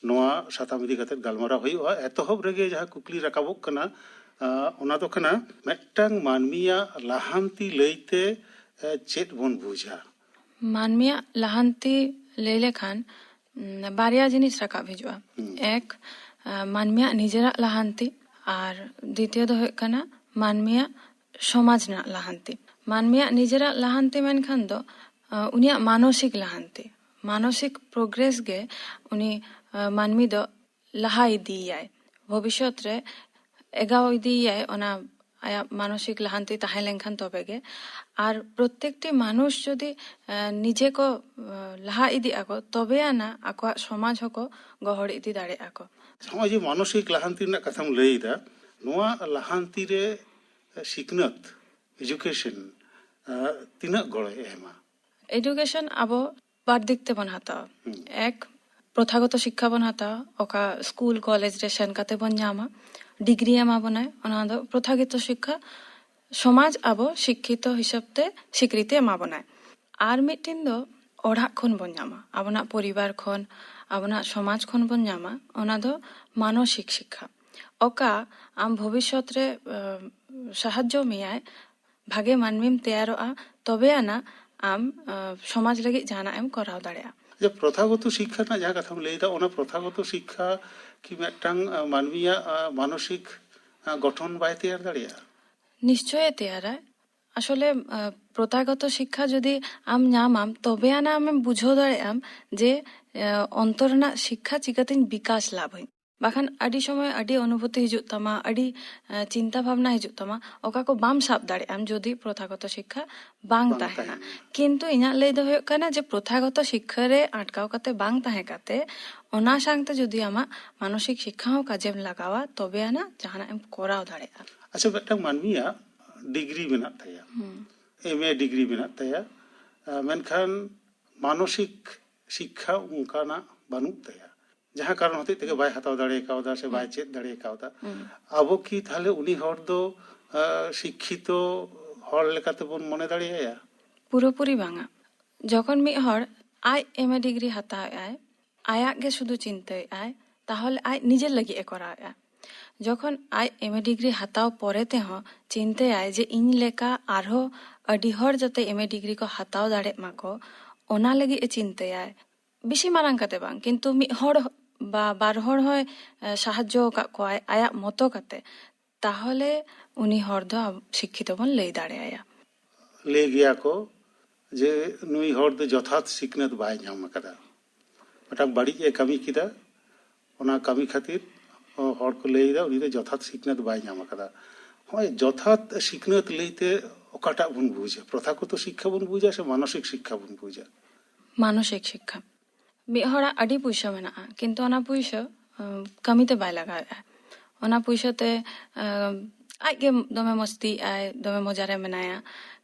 ᱱᱚᱣᱟ ᱥᱟᱛᱟᱢ ᱤᱫᱤ ᱠᱟᱛᱮ ᱜᱟᱞᱢᱟᱨᱟᱣ ᱦᱩᱭᱩᱜᱼᱟ᱾ ᱮᱛᱚᱦᱚᱵ ᱨᱮᱜᱮ ᱡᱟᱦᱟᱸ ᱠᱩᱠᱞᱤ ᱨᱟᱠᱟᱵᱚᱜ ᱠᱟᱱᱟ, ᱟᱸ, ᱚᱱᱟ ᱫᱚ ᱠᱟᱱᱟ, ᱢᱤᱫᱴᱟᱝ ᱢᱟᱹᱱᱢᱤᱭᱟᱜ ᱞᱟᱦᱟᱱᱛᱤ ᱞᱟᱹᱭᱛᱮ, ᱮ, ᱪᱮᱫ ᱵᱚᱱ ᱵᱩᱡᱟ? ᱢᱟᱹᱱᱢᱤᱭᱟᱜ ᱞᱟᱦᱟᱱᱛᱤ ᱞᱟᱹᱭ ᱞᱮᱠᱷᱟᱱ, ᱩᱢ, ᱵᱟᱨᱭᱟ ᱡᱤᱱᱤᱥ ᱨᱟᱠᱟᱵ ᱦᱤᱡᱩᱜᱼᱟ᱾ ᱦᱩᱸ᱾ ᱮᱠ, ᱟ, ᱢᱟᱹᱱᱢᱤᱭᱟᱜ ᱱᱤᱡᱮᱨᱟᱜ ᱞᱟᱦᱟᱱᱛᱤ, ᱟᱨ ᱫᱤᱛᱤᱭᱚ ᱫᱚ ᱦᱩᱭᱩᱜ ᱠᱟᱱᱟ ᱢᱟᱹᱱᱢᱤᱭᱟᱜ ᱥᱚᱢᱟᱡᱽ ᱨᱮᱱᱟᱜ ᱞᱟᱦᱟᱱᱛᱤ᱾ ᱢᱟᱹᱱᱢᱤᱭᱟᱜ ᱱᱤᱡᱮᱨᱟᱜ ᱞᱟᱦᱟᱱᱛᱤ ᱢᱮᱱᱠᱷᱟᱱ ᱫᱚ, ᱟ, ᱩᱱᱤᱭᱟᱜ ᱢᱟᱱᱚᱥᱤᱠ ᱞᱟᱦᱟᱱᱛᱤ, ᱢᱟᱱᱚᱥᱤᱠ ᱯᱨᱳᱜᱨᱮᱥ ᱜᱮ ᱩᱱᱤ, ᱟ, ᱢᱟᱹᱱᱢᱤ ᱫᱚ ᱞᱟᱦᱟ ᱤᱫᱤᱭᱮᱭᱟᱭ, ᱵᱷᱚᱵᱤᱥᱥᱚᱛ ᱨᱮ ᱮᱜᱟᱣ ᱤᱫᱤᱭᱮᱭᱟᱭ, ᱚᱱᱟ ᱟᱭᱟᱜ ᱢᱟᱱᱚᱥᱤᱠ ᱞᱟᱦᱟᱱᱛᱤ ᱛᱟᱦᱮᱸ ᱞᱮᱱᱠᱷᱟᱱ ᱛᱚᱵᱮ ᱜᱮ᱾ ᱟᱨ ᱯᱨᱚᱛᱮᱠᱴᱤ ᱢᱟᱱᱩᱥ ᱡᱩᱫᱤ, ᱮ, ᱱᱤᱡᱮ ᱠᱚ, ᱮ, ᱞᱟᱦᱟ ᱤᱫᱤᱜ ᱟᱠᱚ, ᱛᱚᱵᱮ ᱟᱱᱟ ᱟᱠᱚᱣᱟᱜ ᱥᱚᱢᱟᱡᱽ ᱦᱚᱸᱠᱚ ᱜᱚᱦᱚᱲ ᱤᱫᱤ ᱫᱟᱲᱮᱭᱟᱜᱼᱟ ᱠᱚ᱾ ᱱᱚᱜᱼᱚᱭ ᱡᱮ ᱢᱟᱱᱚᱥᱤᱠ ᱞᱟᱦᱟᱱᱛᱤ ᱨᱮᱱᱟᱜ ᱠᱟᱛᱷᱟᱢ ᱞᱟᱹᱭ ᱮᱫᱟ, ᱱᱚᱣᱟ ᱞᱟᱦᱟᱱᱛᱤ ᱨᱮ ᱥᱤᱠᱷᱱᱟᱹᱛ, ᱮᱡᱩᱠᱮᱥᱚᱱ, ᱮ, ᱛᱤᱱᱟᱹᱜ ᱜᱚᱲᱚᱭ ᱮᱢᱟ? ᱮᱰᱩᱠᱮᱥᱚᱱ ᱟᱵᱚ ᱵᱟᱨ ᱫᱤᱠ ᱛᱮᱵᱚᱱ ᱦᱟᱛᱟᱣᱟ᱾ ᱦᱩᱸ᱾ ᱮᱠ, ᱯᱨᱚᱛᱷᱟᱜᱚᱛᱚ ᱥᱤᱠᱠᱷᱟ ᱵᱚᱱ ᱦᱟᱛᱟᱣᱟ, ᱚᱠᱟ ᱥᱠᱩᱞ ᱠᱚᱞᱮᱡᱽ ᱨᱮ ᱥᱮᱱ ᱠᱟᱛᱮ ᱵᱚᱱ ᱧᱟᱢᱟ, ᱰᱤᱜᱽᱨᱤ ᱮᱢᱟ ᱵᱚᱱᱟᱭ, ᱚᱱᱟ ᱫᱚ ᱯᱨᱚᱛᱷᱟᱜᱚᱛᱚ ᱥᱤᱠᱠᱷᱟ᱾ ᱥᱚᱢᱟᱡᱽ ᱟᱵᱚ ᱥᱤᱠᱠᱷᱤᱛᱚ ᱦᱤᱥᱟᱹᱵ ᱛᱮ ᱥᱤᱠᱨᱤᱛᱤ ᱮᱢᱟ ᱵᱚᱱᱟᱭ᱾ ᱟᱨ ᱢᱤᱫᱴᱤᱱ ᱫᱚ ᱚᱲᱟᱜ ᱠᱷᱚᱱ ᱵᱚᱱ ᱧᱟᱢᱟ, ᱟᱵᱚᱱᱟᱜ ᱯᱚᱨᱤᱵᱟᱨ ᱠᱷᱚᱱ, ᱟᱵᱚᱱᱟᱜ ᱥᱚᱢᱟᱡᱽ ᱠᱷᱚᱱ ᱵᱚᱱ ᱧᱟᱢᱟ, ᱚᱱᱟ ᱫᱚ ᱢᱟᱱᱚᱥᱤᱠ ᱥᱤᱠᱠᱷᱟ᱾ ᱚᱠᱟ ᱟᱢ ᱵᱷᱚᱵᱤᱥᱥᱚᱛ ᱨᱮ, ᱮ, ᱥᱟᱦᱟᱡᱽᱡᱚ ᱢᱮᱭᱟᱭ, ᱵᱷᱟᱜᱮ ᱢᱟᱹᱱᱢᱤᱢ ᱛᱮᱭᱟᱨᱚᱜᱼᱟ, ᱛᱚᱵᱮ ᱟᱱᱟ ᱟᱢ, ᱮ, ᱥᱚᱢᱟᱡᱽ ᱞᱟᱹᱜᱤᱫ ᱡᱟᱦᱟᱱᱟᱜ ᱮᱢ ᱠᱚᱨᱟᱣ ᱫᱟᱲᱮᱭᱟᱜᱼᱟ᱾ ᱡᱮ ᱯᱨᱚᱛᱷᱟᱜᱚᱛᱚ ᱥᱤᱠᱠᱷᱟ ᱨᱮᱱᱟᱜ ᱡᱟᱦᱟᱸ ᱠᱟᱛᱷᱟᱢ ᱞᱟᱹᱭ ᱮᱫᱟ, ᱚᱱᱟ ᱯᱨᱚᱛᱷᱟᱜᱚᱛᱚ ᱥᱤᱠᱠᱷᱟ ᱠᱤ ᱢᱤᱫᱴᱟᱝ, ᱮ, ᱢᱟᱹᱱᱢᱤᱭᱟᱜ, ᱮ, ᱢᱟᱱᱚᱥᱤᱠ, ᱮ, ᱜᱚᱴᱷᱚᱱ ᱵᱟᱭ ᱛᱮᱭᱟᱨ ᱫᱟᱲᱮᱭᱟᱜᱼᱟ? ᱱᱤᱥᱪᱚᱭᱮ ᱛᱮᱭᱟᱨᱟᱭ᱾ ᱟᱥᱚᱞᱮ ᱯᱨᱚᱛᱷᱟᱜᱚᱛᱚ ᱥᱤᱠᱠᱷᱟ ᱡᱩᱫᱤ ᱟᱢ ᱧᱟᱢᱟᱢ, ᱛᱚᱵᱮ ᱟᱱᱟ ᱟᱢᱮᱢ ᱵᱩᱡᱷᱟᱹᱣ ᱫᱟᱲᱮᱭᱟᱜ ᱟᱢ ᱡᱮ ᱚᱱᱛᱚᱨ ᱨᱮᱱᱟᱜ ᱥᱤᱠᱠᱷᱟ ᱪᱤᱠᱟᱹᱛᱤᱧ ᱵᱤᱠᱟᱥ ᱞᱟᱵᱷᱟᱹᱧ᱾ ᱵᱟᱠᱷᱟᱱ ᱟᱹᱰᱤ ᱥᱚᱢᱚᱭ ᱟᱹᱰᱤ ᱚᱱᱩᱵᱷᱩᱛᱤ ᱦᱤᱡᱩᱜ ᱛᱟᱢᱟ, ᱟᱹᱰᱤ ᱪᱤᱱᱛᱟ ᱵᱷᱟᱵᱽᱱᱟ ᱦᱤᱡᱩᱜ ᱛᱟᱢᱟ, ᱚᱠᱟ ᱠᱚ ᱵᱟᱢ ᱥᱟᱵ ᱫᱟᱲᱮᱭᱟᱜ ᱟᱢ ᱡᱩᱫᱤ ᱯᱨᱚᱛᱷᱟᱜᱚᱛᱚ ᱥᱤᱠᱠᱷᱟ ᱵᱟᱝ ᱛᱟᱦᱮᱱᱟ᱾ ᱠᱤᱱᱛᱩ ᱤᱧᱟᱹᱜ ᱞᱟᱹᱭ ᱫᱚ ᱦᱩᱭᱩᱜ ᱠᱟᱱᱟ ᱡᱮ ᱯᱨᱚᱛᱷᱟᱜᱚᱛᱚ ᱥᱤᱠᱠᱷᱟ ᱨᱮ ᱟᱴᱠᱟᱣ ᱠᱟᱛᱮ ᱵᱟᱝ ᱛᱟᱦᱮᱸ ᱠᱟᱛᱮ ᱚᱱᱟ ᱥᱟᱶᱛᱮ ᱡᱩᱫᱤ ᱟᱢᱟᱜ ᱢᱟᱱᱚᱥᱤᱠ ᱥᱤᱠᱠᱷᱟ ᱦᱚᱸ ᱠᱟᱡᱮᱢ ᱞᱟᱜᱟᱣᱟ, ᱛᱚᱵᱮ ᱟᱱᱟ ᱡᱟᱦᱟᱱᱟᱜ ᱮᱢ ᱠᱚᱨᱟᱣ ᱫᱟᱲᱮᱭᱟᱜᱼᱟ᱾ ᱟᱪᱪᱷᱟ, ᱢᱤᱫᱴᱟᱝ ᱢᱟᱹᱱᱢᱤᱭᱟᱜ ᱰᱤᱜᱽᱨᱤ ᱢᱮᱱᱟᱜ ᱛᱟᱭᱟ, ᱮᱢ ᱮ ᱰᱤᱜᱽᱨᱤ ᱢᱮᱱᱟᱜ ᱛᱟᱭᱟ, ᱢᱮᱱᱠᱷᱟᱱ ᱢᱟᱱᱚᱥᱤᱠ ᱥᱤᱠᱠᱷᱟ ᱚᱱᱠᱟᱱᱟᱜ ᱵᱟᱹᱱᱩᱜ ᱛᱟᱭᱟ, ᱡᱟᱦᱟᱸ ᱠᱟᱨᱚᱱ ᱦᱚᱛᱮᱡ ᱛᱮᱜᱮ ᱵᱟᱭ ᱦᱟᱛᱟᱣ ᱫᱟᱲᱮ ᱠᱟᱣᱫᱟ ᱥᱮ ᱵᱟᱭ ᱪᱮᱫ ᱫᱟᱲᱮ ᱠᱟᱣᱫᱟ᱾ ᱟᱵᱚ ᱠᱤ ᱛᱟᱦᱞᱮ ᱩᱱᱤ ᱦᱚᱲ ᱫᱚ ᱥᱤᱠᱠᱷᱤᱛᱚ ᱦᱚᱲ ᱞᱮᱠᱟᱛᱮᱵᱚᱱ ᱢᱚᱱᱮ ᱫᱟᱲᱮᱭᱟᱭᱟ? ᱯᱩᱨᱟᱹᱯᱩᱨᱤ ᱵᱟᱝᱟ᱾ ᱡᱚᱠᱷᱚᱱ ᱢᱤᱫ ᱦᱚᱲ ᱟᱡ ᱮᱢ ᱮ ᱰᱤᱜᱽᱨᱤ ᱦᱟᱛᱟᱣᱮᱫᱼᱟᱭ, ᱟᱭᱟᱜ ᱜᱮ ᱥᱩᱫᱷᱩ ᱪᱤᱱᱛᱟᱹᱭᱮᱫᱼᱟᱭ, ᱛᱟᱦᱚᱞᱮ ᱟᱡ ᱱᱤᱡᱮᱨ ᱞᱟᱹᱜᱤᱫ ᱮ ᱠᱚᱨᱟᱣᱮᱫᱼᱟ᱾ ᱡᱚᱠᱷᱚᱱ ᱟᱡ ᱮᱢ ᱮ ᱰᱤᱜᱽᱨᱤ ᱦᱟᱛᱟᱣ ᱯᱚᱨᱮ ᱛᱮᱦᱚᱸ ᱪᱤᱱᱛᱟᱹᱭᱟᱭ ᱡᱮ ᱤᱧ ᱞᱮᱠᱟ ᱟᱨᱦᱚᱸ ᱟᱹᱰᱤ ᱦᱚᱲ ᱡᱟᱛᱮ ᱮᱢ ᱮ ᱰᱤᱜᱽᱨᱤ ᱠᱚ ᱦᱟᱛᱟᱣ ᱫᱟᱲᱮᱜ ᱢᱟᱠᱚ, ᱚᱱᱟ ᱞᱟᱹᱜᱤᱫ ᱮ ᱪᱤᱱᱛᱟᱹᱭᱟᱭ᱾ ᱵᱮᱥᱤ ᱢᱟᱨᱟᱝ ᱠᱟᱛᱮ ᱵᱟᱝ, ᱠᱤᱱᱛᱩ ᱢᱤᱫ ᱦᱚᱲ ᱵᱟ ᱵᱟᱨ ᱦᱚᱲ ᱦᱚᱸᱭ ᱥᱟᱦᱟᱡᱽᱡᱚ ᱟᱠᱟᱫ ᱠᱚᱣᱟᱭ ᱟᱭᱟᱜ ᱢᱚᱛᱚ ᱠᱟᱛᱮ, ᱛᱟᱦᱚᱞᱮ ᱩᱱᱤ ᱦᱚᱲ ᱫᱚ ᱥᱤᱠᱠᱷᱤᱛᱚ ᱵᱚᱱ ᱞᱟᱹᱭ ᱫᱟᱲᱮᱭᱟᱭᱟ᱾ ᱞᱟᱹᱭ ᱜᱮᱭᱟ ᱠᱚ ᱡᱮ ᱱᱩᱭ ᱦᱚᱲ ᱫᱚ ᱡᱚᱛᱷᱟᱛ ᱥᱤᱠᱷᱱᱟᱹᱛ ᱵᱟᱭ ᱧᱟᱢ ᱟᱠᱟᱫᱟ, ᱢᱤᱫᱴᱟᱝ ᱵᱟᱹᱲᱤᱡ ᱮ ᱠᱟᱹᱢᱤ ᱠᱮᱫᱟ, ᱚᱱᱟ ᱠᱟᱹᱢᱤ ᱠᱷᱟᱹᱛᱤᱨ ᱦᱚᱲ ᱠᱚ ᱞᱟᱹᱭ ᱮᱫᱟ ᱩᱱᱤ ᱫᱚ ᱡᱚᱛᱷᱟᱛ ᱥᱤᱠᱷᱱᱟᱹᱛ ᱵᱟᱭ ᱧᱟᱢ ᱟᱠᱟᱫᱟ᱾ ᱱᱚᱜᱼᱚᱭ ᱡᱚᱛᱷᱟᱛ ᱥᱤᱠᱷᱱᱟᱹᱛ ᱞᱟᱹᱭᱛᱮ ᱚᱠᱟᱴᱟᱜ ᱵᱚᱱ ᱵᱩᱡᱟ? ᱯᱨᱚᱛᱷᱟᱜᱚᱛᱚ ᱥᱤᱠᱠᱷᱟ ᱵᱚᱱ ᱵᱩᱡᱟ ᱥᱮ ᱢᱟᱱᱚᱥᱤᱠ ᱥᱤᱠᱠᱷᱟ ᱵᱚᱱ ᱵᱩᱡᱟ? ᱢᱟᱱᱚᱥᱤᱠ ᱥᱤᱠᱠᱷᱟ᱾ ᱢᱤᱫ ᱦᱚᱲᱟᱜ ᱟᱹᱰᱤ ᱯᱩᱭᱥᱟᱹ ᱢᱮᱱᱟᱜᱼᱟ, ᱠᱤᱱᱛᱩ ᱚᱱᱟ ᱯᱩᱭᱥᱟᱹ ᱠᱟᱹᱢᱤᱛᱮ ᱵᱟᱭ ᱞᱟᱜᱟᱣᱮᱫᱼᱟ᱾ ᱚᱱᱟ ᱯᱩᱭᱥᱟᱹ ᱛᱮ ᱟᱡᱜᱮ ᱫᱚᱢᱮ ᱢᱚᱥᱛᱤᱭᱮᱫᱼᱟᱭ, ᱫᱚᱢᱮ ᱢᱚᱡᱟ ᱨᱮ ᱢᱮᱱᱟᱭᱟ᱾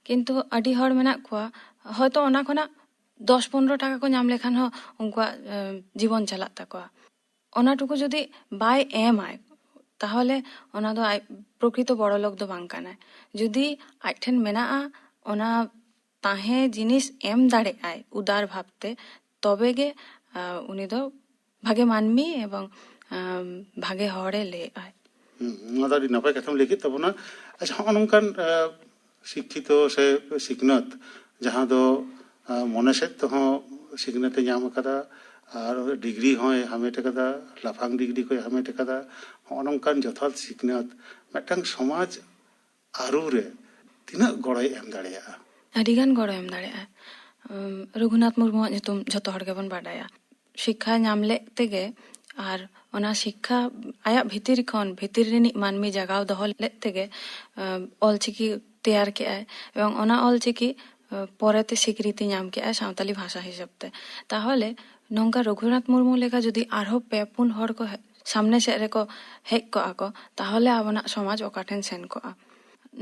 ᱠᱤᱱᱛᱩ ᱟᱹᱰᱤ ᱦᱚᱲ ᱢᱮᱱᱟᱜ ᱠᱚᱣᱟ, ᱦᱚᱭᱛᱳ ᱚᱱᱟ ᱠᱷᱚᱱᱟᱜ ᱫᱚᱥ ᱯᱚᱱᱨᱚ ᱴᱟᱠᱟ ᱠᱚ ᱧᱟᱢ ᱞᱮᱠᱷᱟᱱ ᱦᱚᱸ ᱩᱱᱠᱩᱣᱟᱜ ᱡᱤᱵᱚᱱ ᱪᱟᱞᱟᱜ ᱛᱟᱠᱚᱣᱟ᱾ ᱚᱱᱟ ᱴᱩᱠᱩ ᱡᱩᱫᱤ ᱵᱟᱭ ᱮᱢᱟᱭ, ᱛᱟᱦᱚᱞᱮ ᱚᱱᱟ ᱫᱚ ᱟᱡ ᱯᱨᱚᱠᱨᱤᱛᱚ ᱵᱚᱲᱚ ᱞᱳᱠ ᱫᱚ ᱵᱟᱝ ᱠᱟᱱᱟᱭ᱾ ᱡᱩᱫᱤ ᱟᱡ ᱴᱷᱮᱱ ᱢᱮᱱᱟᱜᱼᱟ, ᱚᱱᱟ ᱛᱟᱦᱮᱸ ᱡᱤᱱᱤᱥ ᱮᱢ ᱫᱟᱲᱮᱜᱼᱟᱭ ᱩᱫᱟᱨ ᱵᱷᱟᱵᱽᱛᱮ, ᱛᱚᱵᱮ ᱜᱮ ᱩᱱᱤ ᱫᱚ ᱵᱷᱟᱜᱮ ᱢᱟᱹᱱᱢᱤ ᱮᱵᱚᱝ ᱵᱷᱟᱜᱮ ᱦᱚᱲᱮ ᱞᱟᱹᱭᱮᱜᱼᱟᱭ᱾ ᱱᱚᱣᱟ ᱫᱚ ᱟᱹᱰᱤ ᱱᱟᱯᱟᱭ ᱠᱟᱛᱷᱟᱢ ᱞᱟᱹᱭ ᱠᱮᱫ ᱛᱟᱵᱚᱱᱟ᱾ ᱟᱪᱪᱷᱟ, ᱦᱚᱸᱜᱼᱚ ᱱᱚᱝᱠᱟᱱ ᱥᱤᱠᱠᱷᱤᱛᱚ ᱥᱮ ᱥᱤᱠᱷᱱᱟᱹᱛ ᱡᱟᱦᱟᱸ ᱫᱚ ᱢᱚᱱᱮ ᱥᱮᱫ ᱛᱮᱦᱚᱸ ᱥᱤᱠᱷᱱᱟᱹᱛ ᱮ ᱧᱟᱢ ᱟᱠᱟᱫᱟ, ᱟᱨ ᱰᱤᱜᱽᱨᱤ ᱦᱚᱸᱭ ᱦᱟᱢᱮᱴ ᱟᱠᱟᱫᱟ, ᱞᱟᱯᱷᱟᱝ ᱰᱤᱜᱽᱨᱤ ᱠᱚᱭ ᱦᱟᱢᱮᱴ ᱟᱠᱟᱫᱟ, ᱦᱚᱸᱜᱼᱚ ᱱᱚᱝᱠᱟᱱ ᱡᱚᱛᱷᱟᱛ ᱥᱤᱠᱷᱱᱟᱹᱛ ᱢᱤᱫᱴᱟᱝ ᱥᱚᱢᱟᱡᱽ ᱟᱹᱨᱩ ᱨᱮ ᱛᱤᱱᱟᱹᱜ ᱜᱚᱲᱚᱭ ᱮᱢ ᱫᱟᱲᱮᱭᱟᱜᱼᱟ? ᱟᱹᱰᱤᱜᱟᱱ ᱜᱚᱲᱚ ᱮᱢ ᱫᱟᱲᱮᱭᱟᱜᱼᱟ᱾ ᱨᱚᱜᱷᱩᱱᱟᱛᱷ ᱢᱩᱨᱢᱩᱣᱟᱜ ᱧᱩᱛᱩᱢ ᱡᱷᱚᱛᱚ ᱦᱚᱲ ᱜᱮᱵᱚᱱ ᱵᱟᱰᱟᱭᱟ᱾ ᱥᱤᱠᱠᱷᱟ ᱧᱟᱢ ᱞᱮᱫ ᱛᱮᱜᱮ ᱟᱨ ᱚᱱᱟ ᱥᱤᱠᱠᱷᱟ ᱟᱭᱟᱜ ᱵᱷᱤᱛᱤᱨ ᱠᱷᱚᱱ, ᱵᱷᱤᱛᱤᱨ ᱨᱤᱱᱤᱡ ᱢᱟᱹᱱᱢᱤ ᱡᱟᱜᱟᱣ ᱫᱚᱦᱚ ᱞᱮᱫ ᱛᱮᱜᱮ ᱚᱞᱪᱤᱠᱤ ᱛᱮᱭᱟᱨ ᱠᱮᱜᱼᱟᱭ᱾ ᱮᱵᱚᱝ ᱚᱱᱟ ᱚᱞᱪᱤᱠᱤ ᱯᱚᱨᱮᱛᱮ ᱥᱤᱠᱨᱤᱛᱤ ᱧᱟᱢ ᱠᱮᱜᱼᱟᱭ ᱥᱟᱶᱛᱟᱞᱤ ᱵᱷᱟᱥᱟ ᱦᱤᱥᱟᱹᱵ ᱛᱮ᱾ ᱛᱟᱦᱚᱞᱮ ᱱᱚᱝᱠᱟ ᱨᱚᱜᱷᱩᱱᱟᱛᱷ ᱢᱩᱨᱢᱩ ᱞᱮᱠᱟ ᱡᱩᱫᱤ ᱟᱨᱦᱚᱸ ᱯᱮ ᱯᱩᱱ ᱦᱚᱲ ᱠᱚ ᱥᱟᱢᱱᱮ ᱥᱮᱫ ᱨᱮᱠᱚ ᱦᱮᱡ ᱠᱚᱜᱼᱟ ᱠᱚ, ᱛᱟᱦᱚᱞᱮ ᱟᱵᱚᱱᱟᱜ ᱥᱚᱢᱟᱡᱽ ᱚᱠᱟ ᱴᱷᱮᱱ ᱥᱮᱱ ᱠᱚᱜᱼᱟ?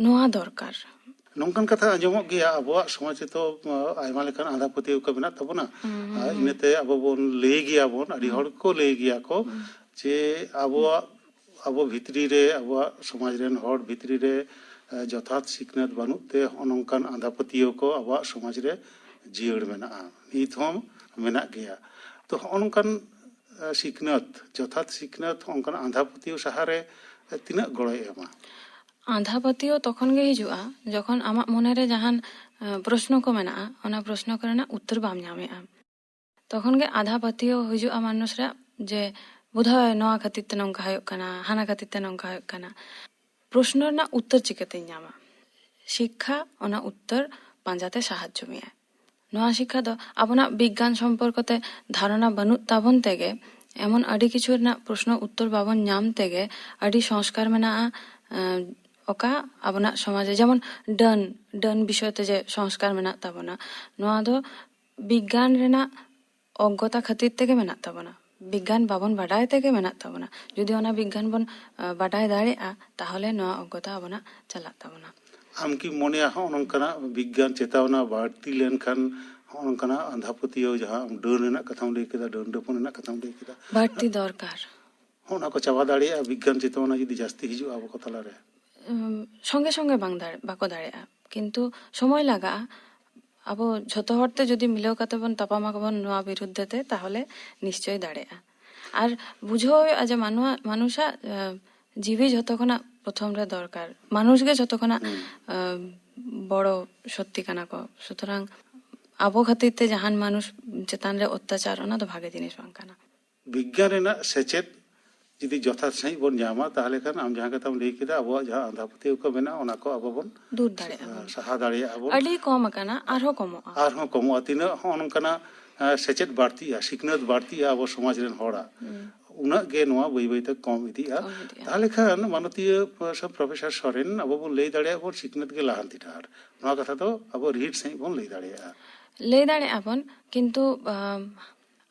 ᱱᱚᱣᱟ ᱫᱚᱨᱠᱟᱨ᱾ ᱱᱚᱝᱠᱟᱱ ᱠᱟᱛᱷᱟ ᱟᱸᱡᱚᱢᱚᱜ ᱜᱮᱭᱟ, ᱟᱵᱚᱣᱟᱜ ᱥᱚᱢᱟᱡᱽ ᱨᱮᱫᱚ ᱟᱭᱢᱟ ᱞᱮᱠᱟᱱ ᱟᱸᱫᱷᱟ ᱯᱟᱹᱛᱭᱟᱹᱣ ᱠᱚ ᱢᱮᱱᱟᱜ ᱛᱟᱵᱚᱱᱟ᱾ ᱟᱨ ᱤᱱᱟᱹᱛᱮ ᱟᱵᱚ ᱵᱚᱱ ᱞᱟᱹᱭ ᱜᱮᱭᱟᱵᱚᱱ, ᱟᱹᱰᱤ ᱦᱚᱲ ᱠᱚ ᱞᱟᱹᱭ ᱜᱮᱭᱟ ᱠᱚ ᱡᱮ ᱟᱵᱚᱣᱟᱜ, ᱟᱵᱚ ᱵᱷᱤᱛᱨᱤ ᱨᱮ, ᱟᱵᱚᱣᱟᱜ ᱥᱚᱢᱟᱡᱽ ᱨᱮᱱ ᱦᱚᱲ ᱵᱷᱤᱛᱨᱤ ᱨᱮ ᱡᱚᱛᱷᱟᱛ ᱥᱤᱠᱷᱱᱟᱹᱛ ᱵᱟᱹᱱᱩᱜ ᱛᱮ ᱦᱚᱸᱜᱼᱚ ᱱᱚᱝᱠᱟᱱ ᱟᱸᱫᱷᱟ ᱯᱟᱹᱛᱭᱟᱹᱣ ᱠᱚ ᱟᱵᱚᱣᱟᱜ ᱥᱚᱢᱟᱡᱽ ᱨᱮ ᱡᱤᱭᱟᱹᱲ ᱢᱮᱱᱟᱜᱼᱟ, ᱱᱤᱛ ᱦᱚᱸ ᱢᱮᱱᱟᱜ ᱜᱮᱭᱟ᱾ ᱛᱚ ᱦᱚᱸᱜᱼᱚ ᱱᱚᱝᱠᱟᱱ ᱥᱤᱠᱷᱱᱟᱹᱛ, ᱡᱚᱛᱷᱟᱛ ᱥᱤᱠᱷᱱᱟᱹᱛ ᱦᱚᱸᱜᱼᱚ ᱱᱚᱝᱠᱟᱱ ᱟᱸᱫᱷᱟ ᱯᱟᱹᱛᱭᱟᱹᱣ ᱥᱟᱦᱟᱨᱮ ᱛᱤᱱᱟᱹᱜ ᱜᱚᱲᱚᱭ ᱮᱢᱟ? ᱟᱸᱫᱷᱟ ᱯᱟᱹᱛᱭᱟᱹᱣ ᱛᱚᱠᱷᱚᱱ ᱜᱮ ᱦᱤᱡᱩᱜᱼᱟ ᱡᱚᱠᱷᱚᱱ ᱟᱢᱟᱜ ᱢᱚᱱᱮᱨᱮ ᱡᱟᱦᱟᱱ ᱯᱨᱚᱥᱱᱚ ᱠᱚ ᱢᱮᱱᱟᱜᱼᱟ, ᱚᱱᱟ ᱯᱨᱚᱥᱱᱚ ᱠᱚᱨᱮᱱᱟᱜ ᱩᱛᱛᱚᱨ ᱵᱟᱢ ᱧᱟᱢᱮᱜᱼᱟ᱾ ᱛᱚᱠᱷᱚᱱ ᱜᱮ ᱟᱸᱫᱷᱟ ᱯᱟᱹᱛᱭᱟᱹᱣ ᱦᱤᱡᱩᱜᱼᱟ ᱢᱟᱱᱩᱥ ᱨᱮᱭᱟᱜ ᱡᱮ ᱵᱳᱫᱷᱚᱭ ᱱᱚᱣᱟ ᱠᱷᱟᱹᱛᱤᱨ ᱛᱮ ᱱᱚᱝᱠᱟ ᱦᱩᱭᱩᱜ ᱠᱟᱱᱟ, ᱦᱟᱱᱟ ᱠᱷᱟᱹᱛᱤᱨ ᱛᱮ ᱱᱚᱝᱠᱟ ᱦᱩᱭᱩᱜ ᱠᱟᱱᱟ᱾ ᱯᱨᱚᱥᱱᱚ ᱨᱮᱱᱟᱜ ᱩᱛᱛᱚᱨ ᱪᱤᱠᱟᱹᱛᱮᱧ ᱧᱟᱢᱟ? ᱥᱤᱠᱠᱷᱟ ᱚᱱᱟ ᱩᱛᱛᱚᱨ ᱯᱟᱸᱡᱟᱛᱮ ᱥᱟᱦᱟᱡᱽᱡᱚ ᱢᱮᱭᱟᱭ᱾ ᱱᱚᱣᱟ ᱥᱤᱠᱠᱷᱟ ᱫᱚ ᱟᱵᱚᱱᱟᱜ ᱵᱤᱜᱽᱜᱟᱱ ᱥᱚᱢᱯᱚᱨᱠᱚ ᱛᱮ ᱫᱷᱟᱨᱚᱱᱟ ᱵᱟᱹᱱᱩᱜ ᱛᱟᱵᱚᱱ ᱛᱮᱜᱮ, ᱮᱢᱚᱱ ᱟᱹᱰᱤ ᱠᱤᱪᱷᱩ ᱨᱮᱱᱟᱜ ᱯᱨᱚᱥᱱᱚ ᱩᱛᱛᱚᱨ ᱵᱟᱵᱚᱱ ᱧᱟᱢ ᱛᱮᱜᱮ ᱟᱹᱰᱤ ᱥᱚᱝᱥᱠᱟᱨ ᱢᱮᱱᱟᱜᱼᱟ᱾ ᱚᱠᱟ ᱟᱵᱚᱱᱟᱜ ᱥᱚᱢᱟᱡᱽ ᱨᱮ ᱡᱮᱢᱚᱱ ᱰᱟᱹᱱ, ᱰᱟᱹᱱ ᱵᱤᱥᱚᱭ ᱛᱮ ᱡᱮ ᱥᱚᱝᱥᱠᱟᱨ ᱢᱮᱱᱟᱜ ᱛᱟᱵᱚᱱᱟ, ᱱᱚᱣᱟ ᱫᱚ ᱵᱤᱜᱽᱜᱟᱱ ᱨᱮᱱᱟᱜ ᱚᱜᱽᱜᱚᱛᱟ ᱠᱷᱟᱹᱛᱤᱨ ᱛᱮᱜᱮ ᱢᱮᱱᱟᱜ ᱛᱟᱵᱚᱱᱟ᱾ ᱵᱤᱜᱽᱜᱟᱱ ᱵᱟᱵᱚᱱ ᱵᱟᱰᱟᱭ ᱛᱮᱜᱮ ᱢᱮᱱᱟᱜ ᱛᱟᱵᱚᱱᱟ᱾ ᱡᱩᱫᱤ ᱚᱱᱟ ᱵᱤᱜᱽᱜᱟᱱ ᱵᱚᱱ ᱵᱟᱰᱟᱭ ᱫᱟᱲᱮᱭᱟᱜᱼᱟ, ᱛᱟᱦᱚᱞᱮ ᱱᱚᱣᱟ ᱚᱜᱽᱜᱚᱛᱟ ᱟᱵᱚᱱᱟᱜ ᱪᱟᱞᱟᱜ ᱛᱟᱵᱚᱱᱟ᱾ ᱟᱢ ᱠᱤ ᱢᱚᱱᱮᱭᱟ ᱦᱚᱸᱜᱼᱚ ᱱᱚᱝᱠᱟᱱᱟᱜ ᱵᱤᱜᱽᱜᱟᱱ ᱪᱮᱛᱟᱣᱱᱟ ᱵᱟᱹᱲᱛᱤ ᱞᱮᱱᱠᱷᱟᱱ ᱦᱚᱸᱜᱼᱚ ᱱᱚᱝᱠᱟᱱᱟᱜ ᱟᱸᱫᱷᱟ ᱯᱟᱹᱛᱭᱟᱹᱣ, ᱡᱟᱦᱟᱸ ᱟᱢ ᱰᱟᱹᱱ ᱨᱮᱱᱟᱜ ᱠᱟᱛᱷᱟᱢ ᱞᱟᱹᱭ ᱠᱮᱫᱟ, ᱰᱟᱹᱱ ᱰᱟᱹᱯᱟᱹᱱ ᱨᱮᱱᱟᱜ ᱠᱟᱛᱷᱟᱢ ᱞᱟᱹᱭ ᱠᱮᱫᱟ, ᱵᱟᱹᱲᱛᱤ ᱫᱚᱨᱠᱟᱨ᱾ ᱦᱚᱸᱜᱼᱚ ᱱᱟ ᱠᱚ ᱪᱟᱵᱟ ᱫᱟᱲᱮᱭᱟᱜᱼᱟ ᱵᱤᱜᱽᱜᱟᱱ ᱪᱮᱛᱟᱣᱱᱟ ᱡᱩᱫᱤ ᱡᱟᱹᱥᱛᱤ ᱦᱤᱡᱩᱜᱼᱟ ᱟᱵᱚ ᱠᱚ ᱛᱟᱞᱟᱨᱮ? ᱥᱚᱸᱜᱮ ᱥᱚᱸᱜᱮ ᱵᱟᱝ ᱫᱟᱲᱮ-, ᱵᱟᱠᱚ ᱫᱟᱲᱮᱭᱟᱜᱼᱟ, ᱠᱤᱱᱛᱩ ᱥᱚᱢᱚᱭ ᱞᱟᱜᱟᱜᱼᱟ᱾ ᱟᱵᱚ ᱡᱷᱚᱛᱚ ᱦᱚᱲ ᱛᱮ ᱡᱩᱫᱤ ᱢᱤᱞᱟᱹᱣ ᱠᱟᱛᱮ ᱵᱚᱱ ᱛᱟᱯᱟᱢ ᱟᱠᱚ ᱵᱚᱱ ᱱᱚᱣᱟ ᱵᱤᱨᱩᱫᱽᱫᱷᱮ ᱛᱮ, ᱛᱟᱦᱚᱞᱮ ᱱᱤᱥᱪᱚᱭ ᱫᱟᱲᱮᱭᱟᱜᱼᱟ᱾ ᱟᱨ ᱵᱩᱡᱷᱟᱹᱣ ᱦᱩᱭᱩᱜᱼᱟ ᱡᱮ ᱢᱟᱱᱣᱟ, ᱢᱟᱱᱩᱥᱟᱜ ᱡᱤᱣᱤ ᱡᱷᱚᱛᱚ ᱠᱷᱚᱱᱟᱜ ᱯᱨᱚᱛᱷᱚᱢ ᱨᱮ ᱫᱚᱨᱠᱟᱨ᱾ ᱢᱟᱱᱩᱥ ᱜᱮ ᱡᱷᱚᱛᱚ ᱠᱷᱚᱱᱟᱜ ᱵᱚᱲᱚ ᱥᱚᱛᱛᱤ ᱠᱟᱱᱟ ᱠᱚ᱾ ᱥᱩᱛᱚᱨᱟᱝ ᱟᱵᱚ ᱠᱷᱟᱹᱛᱤᱨ ᱛᱮ ᱡᱟᱦᱟᱱ ᱢᱟᱱᱩᱥ ᱪᱮᱛᱟᱱ ᱨᱮ ᱚᱛᱛᱟᱪᱟᱨ, ᱚᱱᱟ ᱫᱚ ᱵᱷᱟᱜᱮ ᱡᱤᱱᱤᱥ ᱵᱟᱝ ᱠᱟᱱᱟ᱾ ᱵᱤᱜᱽᱜᱟᱱ ᱨᱮᱱᱟᱜ ᱥᱮᱪᱮᱫ ᱡᱩᱫᱤ ᱡᱚᱛᱷᱟᱛ ᱥᱟᱺᱦᱤᱡ ᱵᱚᱱ ᱧᱟᱢᱟ, ᱛᱟᱦᱚᱞᱮ ᱠᱷᱟᱱ ᱟᱢ ᱡᱟᱦᱟᱸ ᱠᱟᱛᱷᱟᱢ ᱞᱟᱹᱭ ᱠᱮᱫᱟ, ᱟᱵᱚᱣᱟᱜ ᱡᱟᱦᱟᱸ ᱟᱸᱫᱷᱟ ᱯᱟᱹᱛᱭᱟᱹᱣ ᱠᱚ ᱢᱮᱱᱟᱜᱼᱟ, ᱚᱱᱟ ᱠᱚ ᱟᱵᱚ ᱵᱚᱱ ᱫᱩᱨ ᱫᱟᱲᱮᱭᱟᱜᱼᱟ ᱵᱚᱱ᱾ ᱥᱟᱦᱟ ᱫᱟᱲᱮᱭᱟᱜᱼᱟ ᱵᱚᱱ᱾ ᱟᱹᱰᱤ ᱠᱚᱢ ᱟᱠᱟᱱᱟ, ᱟᱨᱦᱚᱸ ᱠᱚᱢᱚᱜᱼᱟ᱾ ᱟᱨᱦᱚᱸ ᱠᱚᱢᱚᱜᱼᱟ᱾ ᱛᱤᱱᱟᱹᱜ ᱦᱚᱸ ᱱᱚᱝᱠᱟᱱᱟᱜ ᱟᱸ, ᱥᱮᱪᱮᱫ ᱵᱟᱹᱲᱛᱤᱜᱼᱟ, ᱥᱤᱠᱷᱱᱟᱹᱛ ᱵᱟᱹᱲᱛᱤᱜᱼᱟ ᱟᱵᱚ ᱥᱚᱢᱟᱡᱽ ᱨᱮᱱ ᱦᱚᱲᱟᱜ, ᱩᱱᱟᱹᱜ ᱜᱮ ᱱᱚᱣᱟ ᱵᱟᱹᱭ ᱵᱟᱹᱭᱛᱮ ᱠᱚᱢ ᱤᱫᱤᱜᱼᱟ᱾ ᱠᱚᱢ ᱤᱫᱤᱜᱼᱟ᱾ ᱛᱟᱦᱚᱞᱮ ᱠᱷᱟᱱ ᱢᱟᱱᱚᱛᱤᱭᱟᱹ ᱯᱨᱚ-, ᱯᱨᱚᱯᱷᱮᱥᱚᱨ ᱥᱚᱨᱮᱱ, ᱟᱵᱚ ᱵᱚᱱ ᱞᱟᱹᱭ ᱫᱟᱲᱮᱭᱟᱜᱼᱟ ᱵᱚᱱ ᱥᱤᱠᱷᱱᱟᱹᱛ ᱜᱮ ᱞᱟᱦᱟᱱᱛᱤ ᱰᱟᱦᱟᱨ᱾ ᱱᱚᱣᱟ ᱠᱟᱛᱷᱟ ᱫᱚ ᱟᱵᱚ ᱨᱤᱦᱤᱴ ᱥᱟᱺᱦᱤᱡ ᱵᱚᱱ ᱞᱟᱹᱭ ᱫᱟᱲᱮᱭᱟᱜᱼᱟ᱾ ᱞᱟᱹᱭ ᱫᱟᱲᱮᱭᱟᱜᱼᱟ ᱵᱚᱱ, ᱠᱤᱱᱛᱩ ᱟᱢ,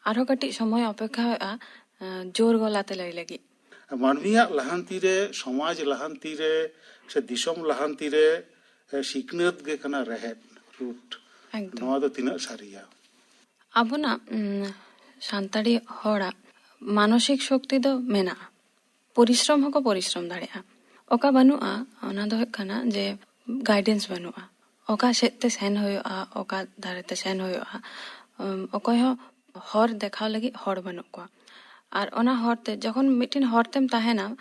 ᱟᱨᱦᱚᱸ ᱠᱟᱹᱴᱤᱡ ᱥᱚᱢᱚᱭ ᱚᱯᱮᱠᱷᱟ ᱦᱩᱭᱩᱜᱼᱟ, ᱟᱸ, ᱡᱳᱨ ᱜᱚᱞᱟᱛᱮ ᱞᱟᱹᱭ ᱞᱟᱹᱜᱤᱫ᱾ ᱢᱟᱹᱱᱢᱤᱭᱟᱜ ᱞᱟᱦᱟᱱᱛᱤ ᱨᱮ, ᱥᱚᱢᱟᱡᱽ ᱞᱟᱦᱟᱱᱛᱤ ᱨᱮ, ᱥᱮ ᱫᱤᱥᱚᱢ ᱞᱟᱦᱟᱱᱛᱤ ᱨᱮ, ᱮ, ᱥᱤᱠᱷᱱᱟᱹᱛ ᱜᱮ ᱠᱟᱱᱟ ᱨᱮᱦᱮᱫ, ᱨᱩᱴ᱾ ᱮᱠᱫᱚᱢ᱾ ᱱᱚᱣᱟ ᱫᱚ ᱛᱤᱱᱟᱹᱜ ᱥᱟᱹᱨᱤᱭᱟ? ᱟᱵᱚᱱᱟᱜ, ᱩᱢ, ᱥᱟᱱᱛᱟᱲᱤ ᱦᱚᱲᱟᱜ ᱢᱟᱱᱚᱥᱤᱠ ᱥᱚᱠᱛᱤ ᱫᱚ ᱢᱮᱱᱟᱜᱼᱟ, ᱯᱚᱨᱤᱥᱨᱚᱢ ᱦᱚᱸᱠᱚ ᱯᱚᱨᱤᱥᱨᱚᱢ ᱫᱟᱲᱮᱭᱟᱜᱼᱟ᱾ ᱚᱠᱟ ᱵᱟᱹᱱᱩᱜᱼᱟ, ᱚᱱᱟ ᱫᱚ ᱦᱩᱭᱩᱜ ᱠᱟᱱᱟ ᱡᱮ ᱜᱟᱭᱰᱮᱱᱥ ᱵᱟᱹᱱᱩᱜᱼᱟ, ᱚᱠᱟ ᱥᱮᱫ ᱛᱮ ᱥᱮᱱ ᱦᱩᱭᱩᱜᱼᱟ, ᱚᱠᱟ ᱫᱷᱟᱨᱮ ᱛᱮ ᱥᱮᱱ ᱦᱩᱭᱩᱜᱼᱟ, ᱩᱢ, ᱚᱠᱚᱭ ᱦᱚᱸ ᱦᱚᱨ ᱫᱮᱠᱷᱟᱣ ᱞᱟᱹᱜᱤᱫ ᱦᱚᱲ ᱵᱟᱹᱱᱩᱜ ᱠᱚᱣᱟ᱾ ᱟᱨ ᱚᱱᱟ ᱦᱚᱨ ᱛᱮ ᱡᱚᱠᱷᱚᱱ ᱢᱤᱫᱴᱮᱱ ᱦᱚᱨ ᱛᱮᱢ ᱛᱟᱦᱮᱱᱟ,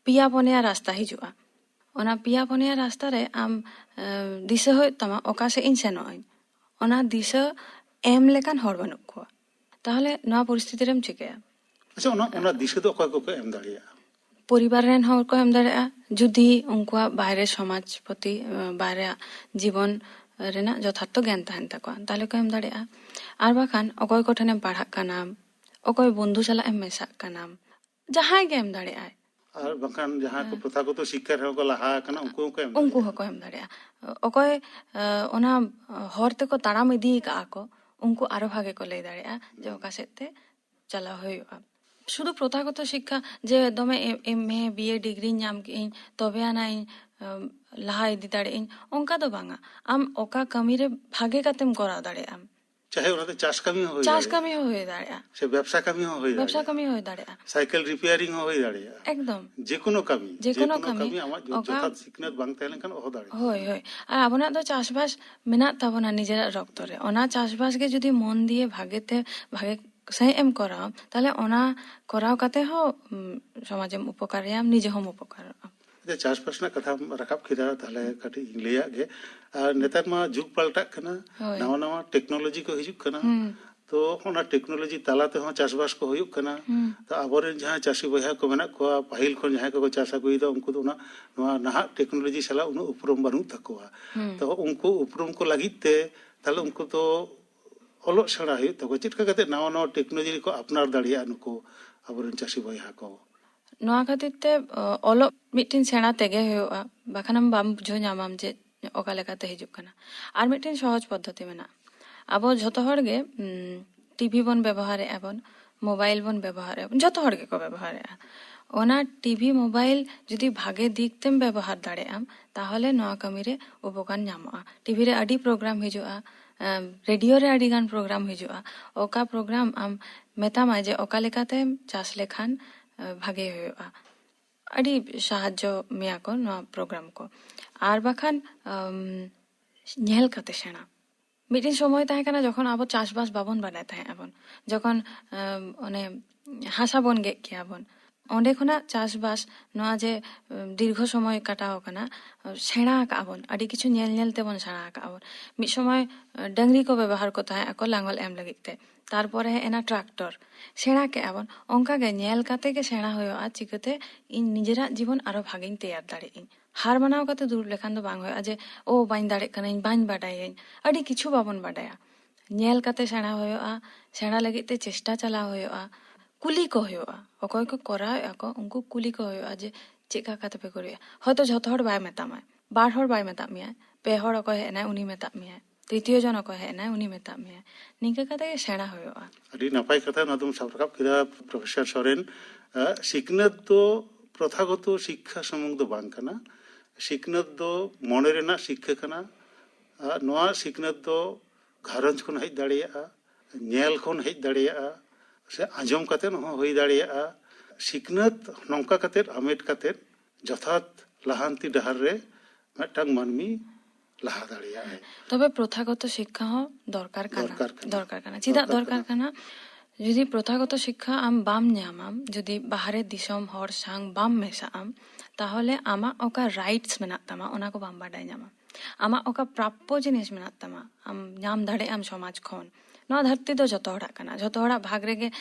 ᱯᱮᱭᱟ ᱯᱚᱱᱭᱟ ᱨᱟᱥᱛᱟ ᱦᱤᱡᱩᱜᱼᱟ᱾ ᱚᱱᱟ ᱯᱮᱭᱟ ᱯᱚᱱᱭᱟ ᱨᱟᱥᱛᱟ ᱨᱮ ᱟᱢ, ᱮ, ᱫᱤᱥᱟᱹ ᱦᱩᱭᱩᱜ ᱛᱟᱢᱟ ᱚᱠᱟ ᱥᱮᱫ ᱤᱧ ᱥᱮᱱᱚᱜ ᱟᱹᱧ᱾ ᱚᱱᱟ ᱫᱤᱥᱟᱹ ᱮᱢ ᱞᱮᱠᱟᱱ ᱦᱚᱲ ᱵᱟᱹᱱᱩᱜ ᱠᱚᱣᱟ᱾ ᱛᱟᱦᱚᱞᱮ ᱱᱚᱣᱟ ᱯᱚᱨᱤᱥᱛᱷᱤᱛᱤ ᱨᱮᱢ ᱪᱤᱠᱟᱹᱭᱟ? ᱟᱪᱪᱷᱟ, ᱚᱱᱟ, ᱚᱱᱟ ᱫᱤᱥᱟᱹ ᱫᱚ ᱚᱠᱚᱭ ᱠᱚᱠᱚ ᱮᱢ ᱫᱟᱲᱮᱭᱟᱜᱼᱟ? ᱯᱚᱨᱤᱵᱟᱨ ᱨᱮᱱ ᱦᱚᱲ ᱠᱚ ᱮᱢ ᱫᱟᱲᱮᱭᱟᱜᱼᱟ, ᱡᱩᱫᱤ ᱩᱱᱠᱩᱣᱟᱜ ᱵᱟᱭᱨᱮ ᱥᱚᱢᱟᱡᱽ ᱯᱨᱚᱛᱤ, ᱮ, ᱵᱟᱭᱨᱮ ᱡᱤᱵᱚᱱ ᱨᱮᱱᱟᱜ ᱡᱚᱛᱷᱟᱨᱛᱷᱚ ᱜᱮᱭᱟᱱ ᱛᱟᱦᱮᱱ ᱛᱟᱠᱚᱣᱟ, ᱛᱟᱦᱚᱞᱮ ᱠᱚ ᱮᱢ ᱫᱟᱲᱮᱭᱟᱜᱼᱟ᱾ ᱟᱨ ᱵᱟᱠᱷᱟᱱ ᱚᱠᱚᱭ ᱠᱚᱴᱷᱮᱱᱮᱢ ᱯᱟᱲᱦᱟᱜ ᱠᱟᱱᱟ, ᱚᱠᱚᱭ ᱵᱚᱱᱫᱷᱩ ᱥᱟᱞᱟᱜ ᱮᱢ ᱢᱮᱥᱟᱜ ᱠᱟᱱᱟ, ᱡᱟᱦᱟᱸᱭ ᱜᱮ ᱮᱢ ᱫᱟᱲᱮᱭᱟᱜᱼᱟᱭ᱾ ᱟᱨ ᱵᱟᱝᱠᱷᱟᱱ ᱡᱟᱦᱟᱸ ᱠᱚ ᱯᱨᱚᱛᱷᱟᱜᱚᱛᱚ ᱥᱤᱠᱠᱷᱟ ᱨᱮᱦᱚᱸ ᱠᱚ ᱞᱟᱦᱟ ᱟᱠᱟᱱᱟ, ᱩᱱᱠᱩ ᱦᱚᱸᱠᱚ ᱮᱢ ᱩᱱᱠᱩ ᱫᱟᱲᱮᱭᱟᱜᱼᱟ᱾ ᱦᱚᱸᱠᱚ ᱮᱢ ᱫᱟᱲᱮᱭᱟᱜᱼᱟ᱾ ᱚᱠᱚᱭ, ᱮ, ᱚᱱᱟ ᱦᱚᱨ ᱛᱮᱠᱚ ᱛᱟᱲᱟᱢ ᱤᱫᱤ ᱟᱠᱟᱫᱼᱟ ᱠᱚ, ᱩᱱᱠᱩ ᱟᱨᱚ ᱵᱷᱟᱜᱮ ᱠᱚ ᱞᱟᱹᱭ ᱫᱟᱲᱮᱭᱟᱜᱼᱟ ᱡᱮ ᱚᱠᱟ ᱥᱮᱫ ᱛᱮ ᱪᱟᱞᱟᱣ ᱦᱩᱭᱩᱜᱼᱟ᱾ ᱥᱩᱫᱷᱩ ᱯᱨᱚᱛᱷᱟᱜᱚᱛᱚ ᱥᱤᱠᱠᱷᱟ ᱡᱮ ᱫᱚᱢᱮ ᱮᱢ ᱮ, ᱵᱤ ᱮ ᱰᱤᱜᱽᱨᱤᱧ ᱧᱟᱢ ᱠᱮᱫᱟᱹᱧ, ᱛᱚᱵᱮ ᱟᱱᱟᱜ ᱤᱧ, ᱮᱢ, ᱞᱟᱦᱟ ᱤᱫᱤ ᱫᱟᱲᱮᱭᱟᱜ ᱟᱹᱧ, ᱚᱱᱠᱟ ᱫᱚ ᱵᱟᱝᱟ᱾ ᱟᱢ ᱚᱠᱟ ᱠᱟᱹᱢᱤ ᱨᱮ ᱵᱷᱟᱜᱮ ᱠᱟᱛᱮᱢ ᱠᱚᱨᱟᱣ ᱫᱟᱲᱮᱭᱟᱜ ᱟᱢ᱾ ᱪᱟᱦᱮ ᱚᱱᱟ ᱫᱚ ᱪᱟᱥ ᱠᱟᱹᱢᱤ ᱦᱚᱸ ᱦᱩᱭ ᱪᱟᱥ ᱫᱟᱲᱮᱭᱟᱜᱼᱟ, ᱠᱟᱹᱢᱤ ᱦᱚᱸ ᱦᱩᱭ ᱫᱟᱲᱮᱭᱟᱜᱼᱟ, ᱥᱮ ᱵᱮᱵᱽᱥᱟ ᱠᱟᱹᱢᱤ ᱦᱚᱸ ᱦᱩᱭ ᱵᱮᱵᱽᱥᱟ ᱫᱟᱲᱮᱭᱟᱜᱼᱟ, ᱠᱟᱹᱢᱤ ᱦᱚᱸ ᱦᱩᱭ ᱫᱟᱲᱮᱭᱟᱜᱼᱟ, ᱥᱟᱭᱠᱮᱞ ᱨᱤᱯᱮᱭᱟᱨᱤᱝ ᱦᱚᱸ ᱦᱩᱭ ᱫᱟᱲᱮᱭᱟᱜᱼᱟ᱾ ᱮᱠᱫᱚᱢ᱾ ᱡᱮᱠᱳᱱᱳ ᱠᱟᱹᱢᱤ, ᱡᱮᱠᱳᱱᱳ ᱠᱟᱹᱢᱤ, ᱟᱢᱟᱜ ᱡᱚ-, ᱚᱠᱟ- ᱡᱚᱛᱷᱟᱛ ᱥᱤᱠᱷᱱᱟᱹᱛ ᱵᱟᱝ ᱛᱟᱦᱮᱸ ᱞᱮᱱᱠᱷᱟᱱ ᱚᱦᱚ ᱫᱟᱲᱮᱭᱟᱜᱼᱟ᱾ ᱦᱳᱭ, ᱦᱳᱭ᱾ ᱟᱨ ᱟᱵᱚᱱᱟᱜ ᱫᱚ ᱪᱟᱥᱵᱟᱥ ᱢᱮᱱᱟᱜ ᱛᱟᱵᱚᱱᱟ ᱱᱤᱡᱮᱨᱟᱜ ᱨᱚᱠᱛᱚ ᱨᱮ᱾ ᱚᱱᱟ ᱪᱟᱥᱵᱟᱥ ᱜᱮ ᱡᱩᱫᱤ ᱢᱚᱱ ᱫᱤᱭᱮ ᱵᱷᱟᱜᱮ ᱛᱮ, ᱵᱷᱟᱜᱮ ᱥᱟᱺᱦᱤᱡ ᱮᱢ ᱠᱚᱨᱟᱣᱟ, ᱛᱟᱦᱞᱮ ᱚᱱᱟ ᱠᱚᱨᱟᱣ ᱠᱟᱛᱮ ᱦᱚᱸ, ᱩᱢ, ᱥᱚᱢᱟᱡᱮᱢ ᱩᱯᱚᱠᱟᱨᱮᱭᱟ, ᱱᱤᱡᱮ ᱦᱚᱸᱢ ᱩᱯᱚᱠᱟᱨᱚᱜᱼᱟ᱾ ᱟᱪᱪᱷᱟ, ᱪᱟᱥᱵᱟᱥ ᱨᱮᱱᱟᱜ ᱠᱟᱛᱷᱟᱢ ᱨᱟᱠᱟᱵ ᱠᱮᱫᱟ, ᱛᱟᱦᱞᱮ ᱠᱟᱹᱴᱤᱡ ᱤᱧ ᱞᱟᱹᱭᱟᱜ ᱜᱮ᱾ ᱟᱨ ᱱᱮᱛᱟᱨ ᱢᱟ ᱡᱩᱜᱽ ᱯᱟᱞᱴᱟᱜ ᱠᱟᱱᱟ, ᱦᱳᱭ᱾ ᱱᱟᱣᱟ ᱱᱟᱣᱟ ᱴᱮᱠᱱᱳᱞᱚᱡᱤ ᱠᱚ ᱦᱤᱡᱩᱜ ᱠᱟᱱᱟ᱾ ᱦᱩᱸ᱾ ᱛᱚ ᱚᱱᱟ ᱴᱮᱠᱱᱳᱞᱚᱡᱤ ᱛᱟᱞᱟ ᱛᱮᱦᱚᱸ ᱪᱟᱥᱵᱟᱥ ᱠᱚ ᱦᱩᱭᱩᱜ ᱠᱟᱱᱟ᱾ ᱛᱚ ᱟᱵᱚᱨᱮᱱ ᱡᱟᱦᱟᱸ ᱪᱟᱹᱥᱤ ᱵᱚᱭᱦᱟ ᱠᱚ ᱢᱮᱱᱟᱜ ᱠᱚᱣᱟ, ᱯᱟᱹᱦᱤᱞ ᱠᱷᱚᱱ ᱡᱟᱦᱟᱸᱭ ᱠᱚᱠᱚ ᱪᱟᱥ ᱟᱹᱜᱩᱭᱮᱫᱟ, ᱩᱱᱠᱩ ᱫᱚ ᱚᱱᱟ, ᱱᱚᱣᱟ ᱱᱟᱦᱟᱜ ᱴᱮᱠᱱᱳᱞᱚᱡᱤ ᱥᱟᱞᱟᱜ ᱩᱱᱟᱹᱜ ᱩᱯᱨᱩᱢ ᱵᱟᱹᱱᱩᱜ ᱛᱟᱠᱚᱣᱟ᱾ ᱛᱚ ᱩᱱᱠᱩ ᱩᱯᱨᱩᱢ ᱠᱚ ᱞᱟᱹᱜᱤᱫ ᱛᱮ ᱛᱟᱦᱞᱮ ᱩᱱᱠᱩ ᱫᱚ ᱚᱞᱚᱜ ᱥᱮᱬᱟ ᱦᱩᱭᱩᱜ ᱛᱟᱠᱚᱣᱟ᱾ ᱪᱮᱫ ᱞᱮᱠᱟ ᱠᱟᱛᱮ ᱱᱟᱣᱟ ᱱᱟᱣᱟ ᱴᱮᱠᱱᱳᱞᱚᱡᱤ ᱠᱚ ᱟᱯᱱᱟᱨ ᱫᱟᱲᱮᱭᱟᱜᱼᱟ ᱱᱩᱠᱩ ᱟᱵᱚᱨᱮᱱ ᱪᱟᱹᱥᱤ ᱵᱚᱭᱦᱟ ᱠᱚ? ᱱᱚᱣᱟ ᱠᱷᱟᱹᱛᱤᱨ ᱛᱮ, ᱚ, ᱚᱞᱚᱜ ᱢᱤᱫᱴᱮᱱ ᱥᱮᱬᱟ ᱛᱮᱜᱮ ᱦᱩᱭᱩᱜᱼᱟ, ᱵᱟᱠᱷᱟᱱ ᱟᱢ ᱵᱟᱢ ᱵᱩᱡᱷᱟᱹᱣ ᱧᱟᱢᱟᱢ ᱡᱮ ᱚᱠᱟ ᱞᱮᱠᱟᱛᱮ ᱦᱤᱡᱩᱜ ᱠᱟᱱᱟ᱾ ᱟᱨ ᱢᱤᱫᱴᱮᱱ ᱥᱚᱦᱚᱡ ᱯᱚᱫᱽᱫᱷᱚᱛᱤ ᱢᱮᱱᱟᱜᱼᱟ᱾ ᱟᱵᱚ ᱡᱷᱚᱛᱚ ᱦᱚᱲ ᱜᱮ, ᱩᱢ, ᱴᱤᱵᱷᱤ ᱵᱚᱱ ᱵᱮᱵᱚᱦᱟᱨᱮᱫᱼᱟ ᱵᱚᱱ, ᱢᱳᱵᱟᱭᱤᱞ ᱵᱚᱱ ᱵᱮᱵᱚᱦᱟᱨᱮᱫᱼᱟ ᱵᱚᱱ, ᱡᱷᱚᱛᱚ ᱦᱚᱲ ᱜᱮᱠᱚ ᱵᱮᱵᱚᱦᱟᱨᱮᱫᱼᱟ᱾ ᱚᱱᱟ ᱴᱤᱵᱷᱤ, ᱢᱳᱵᱟᱭᱤᱞ ᱡᱩᱫᱤ ᱵᱷᱟᱜᱮ ᱫᱤᱠ ᱛᱮᱢ ᱵᱮᱵᱚᱦᱟᱨ ᱫᱟᱲᱮᱭᱟᱜ ᱟᱢ, ᱛᱟᱦᱚᱞᱮ ᱱᱚᱣᱟ ᱠᱟᱹᱢᱤ ᱨᱮ ᱩᱯᱚᱠᱟᱨ ᱧᱟᱢᱚᱜᱼᱟ᱾ ᱴᱤᱵᱷᱤ ᱨᱮ ᱟᱹᱰᱤ ᱯᱨᱳᱜᱨᱟᱢ ᱦᱤᱡᱩᱜᱼᱟ, ᱮᱢ, ᱨᱮᱰᱤᱭᱳ ᱨᱮ ᱟᱹᱰᱤ ᱜᱟᱱ ᱯᱨᱳᱜᱨᱟᱢ ᱦᱤᱡᱩᱜᱼᱟ᱾ ᱚᱠᱟ ᱯᱨᱳᱜᱨᱟᱢ ᱟᱢ ᱢᱮᱛᱟᱢᱟᱭ ᱡᱮ ᱚᱠᱟ ᱞᱮᱠᱟᱛᱮᱢ ᱪᱟᱥ ᱞᱮᱠᱷᱟᱱ, ᱮ, ᱵᱷᱟᱜᱮ ᱦᱩᱭᱩᱜᱼᱟ᱾ ᱟᱹᱰᱤ ᱥᱟᱦᱟᱡᱽᱡᱚ ᱢᱮᱭᱟ ᱠᱚ ᱱᱚᱣᱟ ᱯᱨᱳᱜᱨᱟᱢ ᱠᱚ᱾ ᱟᱨ ᱵᱟᱠᱷᱟᱱ, ᱟᱢ, ᱧᱮᱞ ᱠᱟᱛᱮ ᱥᱮᱬᱟ᱾ ᱢᱤᱫᱴᱮᱱ ᱥᱚᱢᱚᱭ ᱛᱟᱦᱮᱸ ᱠᱟᱱᱟ ᱡᱚᱠᱷᱚᱱ ᱟᱵᱚ ᱪᱟᱥᱵᱟᱥ ᱵᱟᱵᱚᱱ ᱵᱟᱰᱟᱭ ᱛᱟᱦᱮᱸ ᱟᱵᱚᱱ, ᱡᱚᱠᱷᱚᱱ, ᱟᱢ, ᱚᱱᱮ ᱦᱟᱥᱟ ᱵᱚᱱ ᱜᱮᱫ ᱠᱮᱭᱟ ᱵᱚᱱ, ᱚᱸᱰᱮ ᱠᱷᱚᱱᱟᱜ ᱪᱟᱥᱵᱟᱥ ᱱᱚᱣᱟ ᱡᱮ, ᱟᱢ, ᱫᱤᱨᱜᱷᱚ ᱥᱚᱢᱚᱭ ᱠᱟᱴᱟᱣ ᱟᱠᱟᱱᱟ, ᱥᱮᱬᱟ ᱟᱠᱟᱜᱼᱟ ᱵᱚᱱ, ᱟᱹᱰᱤ ᱠᱤᱪᱷᱩ ᱧᱮᱞ ᱧᱮᱞ ᱛᱮᱵᱚᱱ ᱥᱮᱬᱟ ᱟᱠᱟᱜᱼᱟ ᱵᱚᱱ᱾ ᱢᱤᱫ ᱥᱚᱢᱚᱭ, ᱟᱢ, ᱰᱟᱹᱝᱨᱤ ᱠᱚ ᱵᱮᱵᱚᱦᱟᱨ ᱠᱚ ᱛᱟᱦᱮᱸ ᱟᱠᱚ ᱞᱟᱝᱜᱚᱞ ᱮᱢ ᱞᱟᱹᱜᱤᱫ ᱛᱮ, ᱛᱟᱨᱯᱚᱨᱮ ᱦᱮᱡ ᱮᱱᱟ ᱴᱨᱟᱠᱴᱚᱨ, ᱥᱮᱬᱟ ᱠᱮᱜᱼᱟ ᱵᱚᱱ᱾ ᱚᱱᱠᱟ ᱜᱮ ᱧᱮᱞ ᱠᱟᱛᱮ ᱜᱮ ᱥᱮᱬᱟ ᱦᱩᱭᱩᱜᱼᱟ, ᱪᱤᱠᱟᱹᱛᱮ ᱤᱧ ᱱᱤᱡᱮᱨᱟᱜ ᱡᱤᱵᱚᱱ ᱟᱨᱚ ᱵᱷᱟᱜᱮᱧ ᱛᱮᱭᱟᱨ ᱫᱟᱲᱮᱭᱟᱜ ᱟᱹᱧ᱾ ᱦᱟᱨ ᱢᱟᱱᱟᱣ ᱠᱟᱛᱮ ᱫᱩᱲᱩᱵ ᱞᱮᱠᱷᱟᱱ ᱫᱚ ᱵᱟᱝ ᱦᱩᱭᱩᱜᱼᱟ ᱡᱮ, "ᱳ, ᱵᱟᱹᱧ ᱫᱟᱲᱮᱜ ᱠᱟᱹᱱᱟᱹᱧ, ᱵᱟᱹᱧ ᱵᱟᱰᱟᱭᱟᱹᱧ", ᱟᱹᱰᱤ ᱠᱤᱪᱷᱩ ᱵᱟᱵᱚᱱ ᱵᱟᱰᱟᱭᱟ᱾ ᱧᱮᱞ ᱠᱟᱛᱮ ᱥᱮᱬᱟ ᱦᱩᱭᱩᱜᱼᱟ, ᱥᱮᱬᱟ ᱞᱟᱹᱜᱤᱫ ᱛᱮ ᱪᱮᱥᱴᱟ ᱪᱟᱞᱟᱣ ᱦᱩᱭᱩᱜᱼᱟ, ᱠᱩᱞᱤ ᱠᱚ ᱦᱩᱭᱩᱜᱼᱟ, ᱚᱠᱚᱭ ᱠᱚ ᱠᱚᱨᱟᱣᱮᱫᱼᱟ ᱠᱚ ᱩᱱᱠᱩ ᱠᱩᱞᱤ ᱠᱚ ᱦᱩᱭᱩᱜᱼᱟ ᱡᱮ ᱪᱮᱫ ᱠᱟ ᱠᱟᱛᱮ ᱯᱮ ᱠᱚᱨᱟᱣᱮᱫᱼᱟ᱾ ᱦᱚᱭᱛᱳ ᱡᱷᱚᱛᱚ ᱦᱚᱲ ᱵᱟᱭ ᱢᱮᱛᱟᱢᱟᱭ, ᱵᱟᱨ ᱦᱚᱲ ᱵᱟᱭ ᱢᱮᱛᱟᱫ ᱢᱮᱭᱟᱭ, ᱯᱮ ᱦᱚᱲ ᱚᱠᱚᱭ ᱦᱮᱡ ᱮᱱᱟᱭ ᱩᱱᱤ ᱢᱮᱛᱟᱫ ᱢᱮᱭᱟᱭ, ᱛᱨᱤᱛᱤᱭᱚ ᱡᱚᱱ ᱚᱠᱚᱭ ᱦᱮᱡ ᱮᱱᱟᱭ ᱩᱱᱤ ᱢᱮᱛᱟᱫ ᱢᱮᱭᱟᱭ, ᱱᱤᱝᱠᱟᱹ ᱠᱟᱛᱮ ᱜᱮ ᱥᱮᱬᱟ ᱦᱩᱭᱩᱜᱼᱟ᱾ ᱟᱹᱰᱤ ᱱᱟᱯᱟᱭ ᱠᱟᱛᱷᱟ ᱱᱚᱣᱟ ᱫᱚᱢ ᱥᱟᱵ ᱨᱟᱠᱟᱵ ᱠᱮᱫᱟ ᱯᱨᱚᱯᱷᱮᱥᱚᱨ ᱥᱚᱨᱮᱱ᱾ ᱟᱜ, ᱥᱤᱠᱷᱱᱟᱹᱛ ᱫᱚ ᱯᱨᱚᱛᱷᱟᱜᱚᱛᱚ ᱥᱤᱠᱠᱷᱟ ᱥᱩᱢᱩᱝ ᱫᱚ ᱵᱟᱝ ᱠᱟᱱᱟ᱾ ᱥᱤᱠᱷᱱᱟᱹᱛ ᱫᱚ ᱢᱚᱱᱮ ᱨᱮᱱᱟᱜ ᱥᱤᱠᱠᱷᱟ ᱠᱟᱱᱟ᱾ ᱟᱜ, ᱱᱚᱣᱟ ᱥᱤᱠᱷᱱᱟᱹᱛ ᱫᱚ ᱜᱷᱟᱨᱚᱸᱡᱽ ᱠᱷᱚᱱ ᱦᱮᱡ ᱫᱟᱲᱮᱭᱟᱜᱼᱟ, ᱧᱮᱞ ᱠᱷᱚᱱ ᱦᱮᱡ ᱫᱟᱲᱮᱭᱟᱜᱼᱟ, ᱥᱮ ᱟᱸᱡᱚᱢ ᱠᱟᱛᱮᱫ ᱦᱚᱸ ᱦᱩᱭ ᱫᱟᱲᱮᱭᱟᱜᱼᱟ᱾ ᱥᱤᱠᱷᱱᱟᱹᱛ ᱱᱚᱝᱠᱟ ᱠᱟᱛᱮᱫ ᱦᱟᱢᱮᱴ ᱠᱟᱛᱮᱫ ᱡᱚᱛᱷᱟᱛ ᱞᱟᱦᱟᱱᱛᱤ ᱰᱟᱦᱟᱨ ᱨᱮ ᱢᱤᱫᱴᱟᱝ ᱢᱟᱹᱱᱢᱤ ᱞᱟᱦᱟ ᱫᱟᱲᱮᱭᱟᱜᱼᱟᱭ᱾ ᱛᱚᱵᱮ ᱯᱨᱚᱛᱷᱟᱜᱚᱛᱚ ᱥᱤᱠᱠᱷᱟ ᱦᱚᱸ ᱫᱚᱨᱠᱟᱨ ᱠᱟᱱᱟ᱾ ᱫᱚᱨᱠᱟᱨ ᱠᱟᱱᱟ᱾ ᱫᱚᱨᱠᱟᱨ ᱠᱟᱱᱟ᱾ ᱪᱮᱫᱟᱜ ᱫᱚᱨᱠᱟᱨ ᱫᱚᱨᱠᱟᱨ ᱠᱟᱱᱟ? ᱠᱟᱱᱟ? ᱡᱩᱫᱤ ᱯᱨᱚᱛᱷᱟᱜᱚᱛᱚ ᱥᱤᱠᱠᱷᱟ ᱟᱢ ᱵᱟᱢ ᱧᱟᱢᱟᱢ, ᱡᱩᱫᱤ ᱵᱟᱦᱨᱮ ᱫᱤᱥᱚᱢ ᱦᱚᱲ ᱥᱟᱝ ᱵᱟᱢ ᱢᱮᱥᱟᱜ ᱟᱢ, ᱛᱟᱦᱚᱞᱮ ᱟᱢᱟᱜ ᱚᱠᱟ ᱨᱟᱭᱤᱴᱥ ᱢᱮᱱᱟᱜ ᱛᱟᱢᱟ, ᱚᱱᱟ ᱠᱚ ᱵᱟᱢ ᱵᱟᱰᱟᱭ ᱧᱟᱢᱟ᱾ ᱟᱢᱟᱜ ᱚᱠᱟ ᱯᱨᱟᱯᱯᱚ ᱡᱤᱱᱤᱥ ᱢᱮᱱᱟᱜ ᱛᱟᱢᱟ, ᱟᱢ ᱧᱟᱢ ᱫᱟᱲᱮᱭᱟᱜ ᱟᱢ ᱥᱚᱢᱟᱡᱽ ᱠᱷᱚᱱ, ᱱᱚᱣᱟ ᱫᱷᱟᱹᱨᱛᱤ ᱫᱚ ᱡᱷᱚᱛᱚ ᱦᱚᱲᱟᱜ ᱠᱟᱱᱟ, ᱡᱷᱚᱛᱚ ᱦᱚᱲᱟᱜ ᱵᱷᱟᱜᱽ ᱨᱮᱜᱮ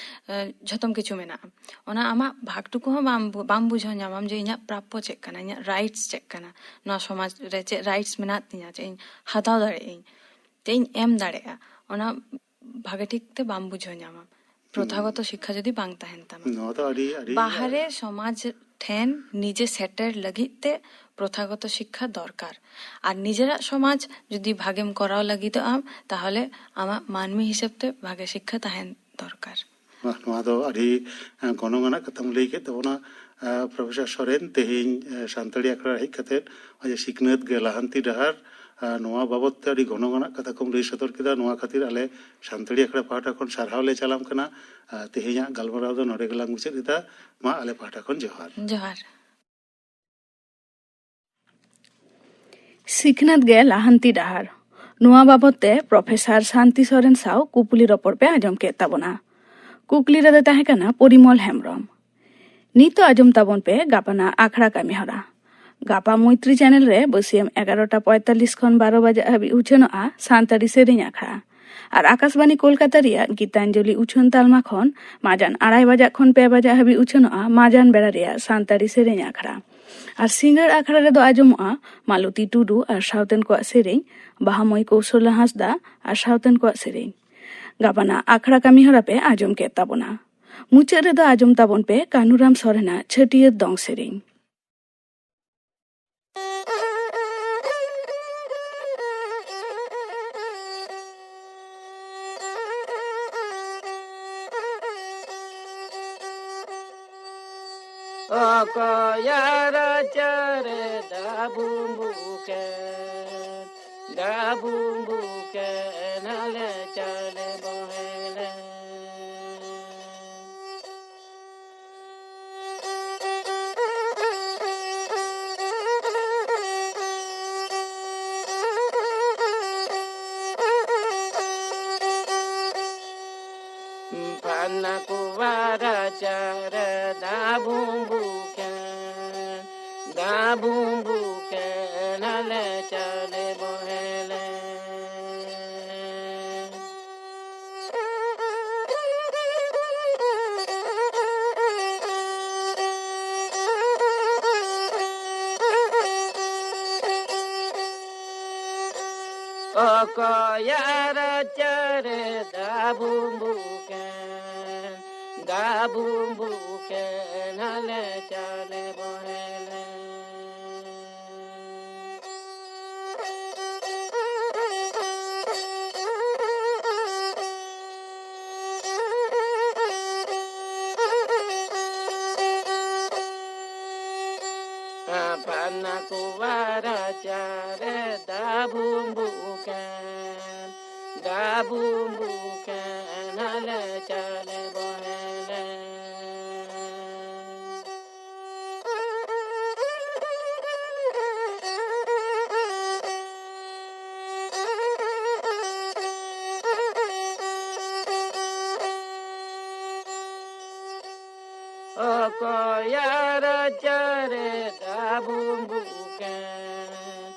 ᱡᱷᱚᱛᱚᱢ ᱠᱤᱪᱷᱩ ᱢᱮᱱᱟᱜᱼᱟ᱾ ᱚᱱᱟ ᱟᱢᱟᱜ ᱵᱷᱟᱜᱽ ᱴᱩᱠᱩ ᱦᱚᱸ ᱵᱟᱢ ᱵᱟᱢ ᱵᱩᱡᱷᱟᱹᱣ ᱧᱟᱢᱟᱢ ᱡᱮ ᱤᱧᱟᱹᱜ ᱯᱨᱟᱯᱯᱚ ᱪᱮᱫ ᱠᱟᱱᱟ, ᱤᱧᱟᱹᱜ ᱨᱟᱭᱤᱴᱥ ᱪᱮᱫ ᱠᱟᱱᱟ, ᱱᱚᱣᱟ ᱥᱚᱢᱟᱡᱽ ᱨᱮ ᱪᱮᱫ ᱨᱟᱭᱤᱴᱥ ᱢᱮᱱᱟᱜ ᱛᱤᱧᱟᱹ, ᱪᱮᱫ ᱤᱧ ᱦᱟᱛᱟᱣ ᱫᱟᱲᱮᱭᱟᱜ ᱟᱹᱧ, ᱪᱮᱫ ᱤᱧ ᱮᱢ ᱫᱟᱲᱮᱭᱟᱜᱼᱟ, ᱚᱱᱟ ᱵᱷᱟᱜᱮ ᱴᱷᱤᱠ ᱛᱮ ᱵᱟᱢ ᱵᱩᱡᱷᱟᱹᱣ ᱧᱟᱢᱟ ᱯᱨᱚᱛᱷᱟᱜᱚᱛᱚ ᱥᱤᱠᱠᱷᱟ ᱡᱩᱫᱤ ᱵᱟᱝ ᱛᱟᱦᱮᱱ ᱛᱟᱢᱟ᱾ ᱱᱚᱣᱟ ᱫᱚ ᱟᱹᱰᱤ ᱟᱹᱰᱤ ᱵᱟᱦᱨᱮ ᱥᱚᱢᱟᱡᱽ ᱴᱷᱮᱱ ᱱᱤᱡᱮ ᱥᱮᱴᱮᱨ ᱞᱟᱹᱜᱤᱫ ᱛᱮ ᱯᱨᱚᱛᱷᱟᱜᱚᱛᱚ ᱥᱤᱠᱠᱷᱟ ᱫᱚᱨᱠᱟᱨ᱾ ᱟᱨ ᱱᱤᱡᱮᱨᱟᱜ ᱥᱚᱢᱟᱡᱽ ᱡᱩᱫᱤ ᱵᱷᱟᱜᱮᱢ ᱠᱚᱨᱟᱣ ᱞᱟᱹᱜᱤᱫᱚᱜ ᱟᱢ, ᱛᱟᱦᱚᱞᱮ ᱟᱢᱟᱜ ᱢᱟᱹᱱᱢᱤ ᱦᱤᱥᱟᱹᱵ ᱛᱮ ᱵᱷᱟᱜᱮ ᱥᱤᱠᱠᱷᱟ ᱛᱟᱦᱮᱱ ᱫᱚᱨᱠᱟᱨ᱾ ᱵᱟᱦ, ᱱᱚᱣᱟ ᱫᱚ ᱟᱹᱰᱤ ᱜᱚᱱᱚᱝ ᱟᱱᱟᱜ ᱠᱟᱛᱷᱟᱢ ᱞᱟᱹᱭ ᱠᱮᱫ ᱛᱟᱵᱚᱱᱟ᱾ ᱯᱨᱚᱯᱷᱮᱥᱚᱨ ᱥᱚᱨᱮᱱ, ᱛᱮᱦᱮᱧ ᱥᱟᱱᱛᱟᱲᱤ ᱟᱠᱷᱲᱟ ᱨᱮ ᱦᱮᱡ ᱠᱟᱛᱮ ᱱᱚᱜᱼᱚᱭ ᱡᱮ ᱥᱤᱠᱷᱱᱟᱹᱛ ᱜᱮ ᱞᱟᱦᱟᱱᱛᱤ ᱰᱟᱦᱟᱨ, ᱱᱚᱣᱟ ᱵᱟᱵᱚᱛ ᱛᱮ ᱟᱹᱰᱤ ᱜᱚᱱᱚᱝ ᱟᱱᱟᱜ ᱠᱟᱛᱷᱟ ᱠᱚᱢ ᱞᱟᱹᱭ ᱥᱚᱫᱚᱨ ᱠᱮᱫᱟ᱾ ᱱᱚᱣᱟ ᱠᱷᱟᱹᱛᱤᱨ ᱟᱞᱮ ᱥᱟᱱᱛᱟᱲᱤ ᱟᱠᱷᱲᱟ ᱯᱟᱦᱴᱟ ᱠᱷᱚᱱ ᱥᱟᱨᱦᱟᱣ ᱞᱮ ᱪᱟᱞᱟᱢ ᱠᱟᱱᱟ᱾ ᱛᱮᱦᱮᱧᱟᱜ ᱜᱟᱞᱢᱟᱨᱟᱣ ᱫᱚ ᱱᱚᱰᱮ ᱜᱮᱞᱟᱝ ᱢᱩᱪᱟᱹᱫ ᱮᱫᱟ᱾ ᱢᱟ, ᱟᱞᱮ ᱯᱟᱦᱴᱟ ᱠᱷᱚᱱ ᱡᱚᱦᱟᱨ᱾ ᱡᱚᱦᱟᱨ᱾ ᱥᱤᱠᱷᱱᱟᱹᱛ ᱜᱮ ᱞᱟᱦᱟᱱᱛᱤ ᱰᱟᱦᱟᱨ, ᱱᱚᱣᱟ ᱵᱟᱵᱚᱛ ᱛᱮ ᱯᱨᱚᱯᱷᱮᱥᱚᱨ ᱥᱟᱱᱛᱤ ᱥᱚᱨᱮᱱ ᱥᱟᱶ ᱠᱩᱯᱞᱤ ᱨᱚᱯᱚᱲ ᱯᱮ ᱟᱸᱡᱚᱢ ᱠᱮᱫ ᱛᱟᱵᱚᱱᱟ᱾ ᱠᱩᱠᱞᱤ ᱨᱮᱫᱚ ᱛᱟᱦᱮᱸ ᱠᱟᱱᱟ ᱯᱚᱨᱤᱢᱚᱞ ᱦᱮᱢᱵᱨᱚᱢ᱾ ᱱᱤᱛᱚᱜ ᱟᱸᱡᱚᱢ ᱛᱟᱵᱚᱱ ᱯᱮ ᱜᱟᱯᱟᱱᱟᱜ ᱟᱠᱷᱲᱟ ᱠᱟᱹᱢᱤ ᱦᱚᱨᱟ᱾ ᱜᱟᱯᱟ ᱢᱳᱭᱛᱨᱤ ᱪᱮᱱᱮᱞ ᱨᱮ ᱵᱟᱹᱥᱤᱭᱟᱹᱢ ᱮᱜᱟᱨᱚᱴᱟ ᱯᱚᱸᱭᱛᱟᱞᱞᱤᱥ ᱠᱷᱚᱱ ᱵᱟᱨᱚ ᱵᱟᱡᱟᱜ ᱦᱟᱹᱵᱤᱡ ᱩᱪᱷᱟᱹᱱᱚᱜᱼᱟ ᱥᱟᱱᱛᱟᱲᱤ ᱥᱮᱨᱮᱧ ᱟᱠᱷᱲᱟ᱾ ᱟᱨ ᱟᱠᱟᱥᱵᱟᱱᱤ ᱠᱳᱞᱠᱟᱛᱟ ᱨᱮᱭᱟᱜ ᱜᱤᱛᱟᱧᱡᱚᱞᱤ ᱩᱪᱷᱟᱹᱱ ᱛᱟᱞᱢᱟ ᱠᱷᱚᱱ ᱢᱟᱡᱟᱱ ᱟᱲᱟᱭ ᱵᱟᱡᱟᱜ ᱠᱷᱚᱱ ᱯᱮ ᱵᱟᱡᱟᱜ ᱦᱟᱹᱵᱤᱡ ᱩᱪᱷᱟᱹᱱᱚᱜᱼᱟ ᱢᱟᱡᱟᱱ ᱵᱮᱲᱟ ᱨᱮᱭᱟᱜ ᱥᱟᱱᱛᱟᱲᱤ ᱥᱮᱨᱮᱧ ᱟᱠᱷᱲᱟ᱾ ᱟᱨ ᱥᱤᱸᱜᱟᱹᱲ ᱟᱠᱷᱲᱟ ᱨᱮᱫᱚ ᱟᱸᱡᱚᱢᱚᱜᱼᱟ ᱢᱟᱞᱚᱛᱤ ᱴᱩᱰᱩ ᱟᱨ ᱥᱟᱶᱛᱮᱱ ᱠᱚᱣᱟᱜ ᱥᱮᱨᱮᱧ, ᱵᱟᱦᱟᱢᱟᱹᱭ ᱠᱳᱣᱥᱚᱞᱟ ᱦᱟᱸᱥᱫᱟ ᱟᱨ ᱥᱟᱶᱛᱮᱱ ᱠᱚᱣᱟᱜ ᱥᱮᱨᱮᱧ᱾ ᱜᱟᱯᱟᱱᱟᱜ ᱟᱠᱷᱲᱟ ᱠᱟᱹᱢᱤ ᱦᱚᱨᱟ ᱯᱮ ᱟᱸᱡᱚᱢ ᱠᱮᱫ ᱛᱟᱵᱚᱱᱟ᱾ ᱢᱩᱪᱟᱹᱫ ᱨᱮᱫᱚ ᱟᱸᱡᱚᱢ ᱛᱟᱵᱚᱱ ᱯᱮ ᱠᱟᱹᱱᱩᱨᱟᱢ ᱥᱚᱨᱮᱱᱟᱜ ᱪᱷᱟᱹᱴᱭᱟᱹᱨ ᱫᱚᱝ ᱥᱮᱨᱮᱧ᱾ ᱚᱠᱚᱭᱟᱜ ᱨᱟᱪᱟᱨᱮ ᱫᱟᱜ ᱵᱩᱢᱵᱩ ᱠᱮᱱ, ᱫᱟᱜ ᱵᱩᱢᱵᱩ ᱠᱮᱱ ᱟᱞᱮ ᱪᱟᱞᱮ ᱵᱚᱦᱮᱞᱮ᱾ ᱯᱷᱟᱱᱟ ᱠᱚᱣᱟ ᱨᱟᱪᱟᱨᱮ ᱫᱟᱜ ᱵᱩᱢᱵᱩ ᱠᱮᱱ, ᱫᱟᱜ ᱵᱩᱢᱵᱩ ᱠᱮᱱ ᱟᱞᱮ ᱪᱟᱞᱮ ᱵᱚᱦᱮᱞᱮ᱾ ᱚᱠᱚᱭᱟᱜ ᱨᱟᱪᱟᱨᱮ ᱫᱟᱵᱩᱢᱵᱩ ᱠᱮᱱ, ᱫᱟᱵᱩᱢᱵᱩ ᱠᱮᱱ ᱟᱞᱮ ᱪᱟᱞᱮ ᱵᱚᱦᱮᱞᱮ᱾ ᱯᱷᱟᱱᱟ ᱠᱚᱣᱟ ᱨᱟᱪᱟᱨᱮ ᱫᱟᱵᱩᱢᱵᱩ ᱠᱮᱱ, ᱫᱟᱵᱩᱢᱵᱩ ᱠᱮᱱ ᱟᱞᱮ ᱪᱟᱞᱮ ᱵᱚᱦᱮᱞᱮ᱾ ᱚᱠᱚᱭᱟᱜ ᱨᱟᱪᱟᱨᱮ ᱫᱟᱵᱩᱢᱵᱩ ᱠᱮᱱ,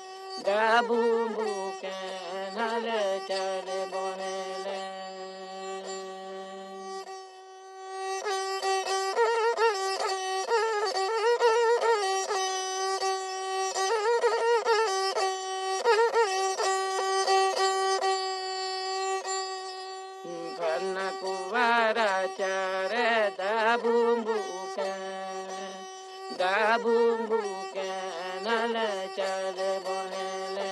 ᱫᱟᱵᱩᱢᱵᱩ ᱠᱮᱱ ᱟᱞᱮ ᱪᱟᱞᱮ ᱵᱚᱦᱮᱞᱮ᱾ ᱯᱷᱟᱱᱟ ᱠᱚᱣᱟ ᱨᱟᱪᱟᱨᱮ ᱫᱟᱵᱩᱢᱵᱩ ᱠᱮᱱ, ᱫᱟᱵᱩᱢᱵᱩ ᱠᱮᱱ ᱟᱞᱮ ᱪᱟᱞᱮ ᱵᱚᱦᱮᱞᱮ᱾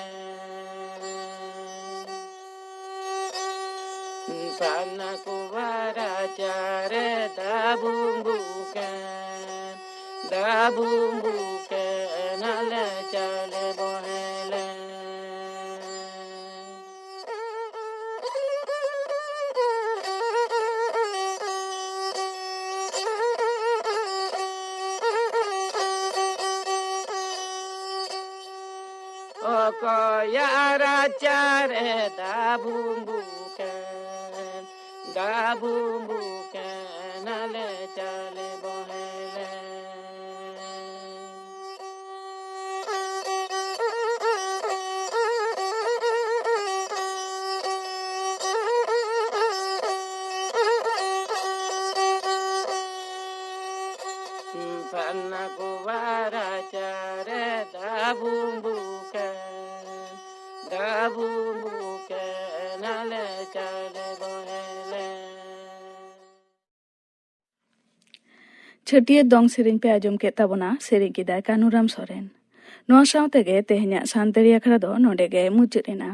ᱯᱷᱟᱱᱟ ᱠᱚᱣᱟ ᱨᱟᱪᱟᱨᱮ ᱫᱟᱵᱩᱢᱵᱩ ᱠᱮᱱ, ᱫᱟᱵᱩᱢᱵᱩ ᱠᱮᱱ ᱟᱞᱮ ᱪᱟᱞᱮ ᱵᱚᱦᱮᱞᱮ᱾ ᱚᱠᱚᱭᱟᱜ ᱨᱟᱪᱟᱨᱮ ᱫᱟᱵᱩᱢᱵᱩ ᱠᱮᱱ, ᱫᱟᱵᱩᱢᱵᱩ ᱠᱮᱱ ᱟᱞᱮ ᱪᱟᱞᱮ ᱵᱚᱦᱮᱞᱮ᱾ ᱯᱷᱟᱱᱟ ᱠᱚᱣᱟ ᱨᱟᱪᱟᱨᱮ ᱫᱟᱵᱩᱢᱵᱩ ᱠᱮᱱ, ᱫᱟᱵᱩᱢᱵᱩ ᱪᱷᱟᱹᱴᱭᱟᱹᱨ ᱫᱚᱝ ᱥᱮᱨᱮᱧ ᱯᱮ ᱟᱸᱡᱚᱢ ᱠᱮᱫ ᱛᱟᱵᱚᱱᱟ, ᱥᱮᱨᱮᱧ ᱠᱮᱫᱟᱭ ᱠᱟᱹᱱᱩᱨᱟᱢ ᱥᱚᱨᱮᱱ᱾ ᱱᱚᱣᱟ ᱥᱟᱶ ᱛᱮᱜᱮ ᱛᱮᱦᱮᱧᱟᱜ ᱥᱟᱱᱛᱟᱲᱤ ᱟᱠᱷᱲᱟ ᱫᱚ ᱱᱚᱰᱮ ᱜᱮ ᱢᱩᱪᱟᱹᱫ ᱮᱱᱟ᱾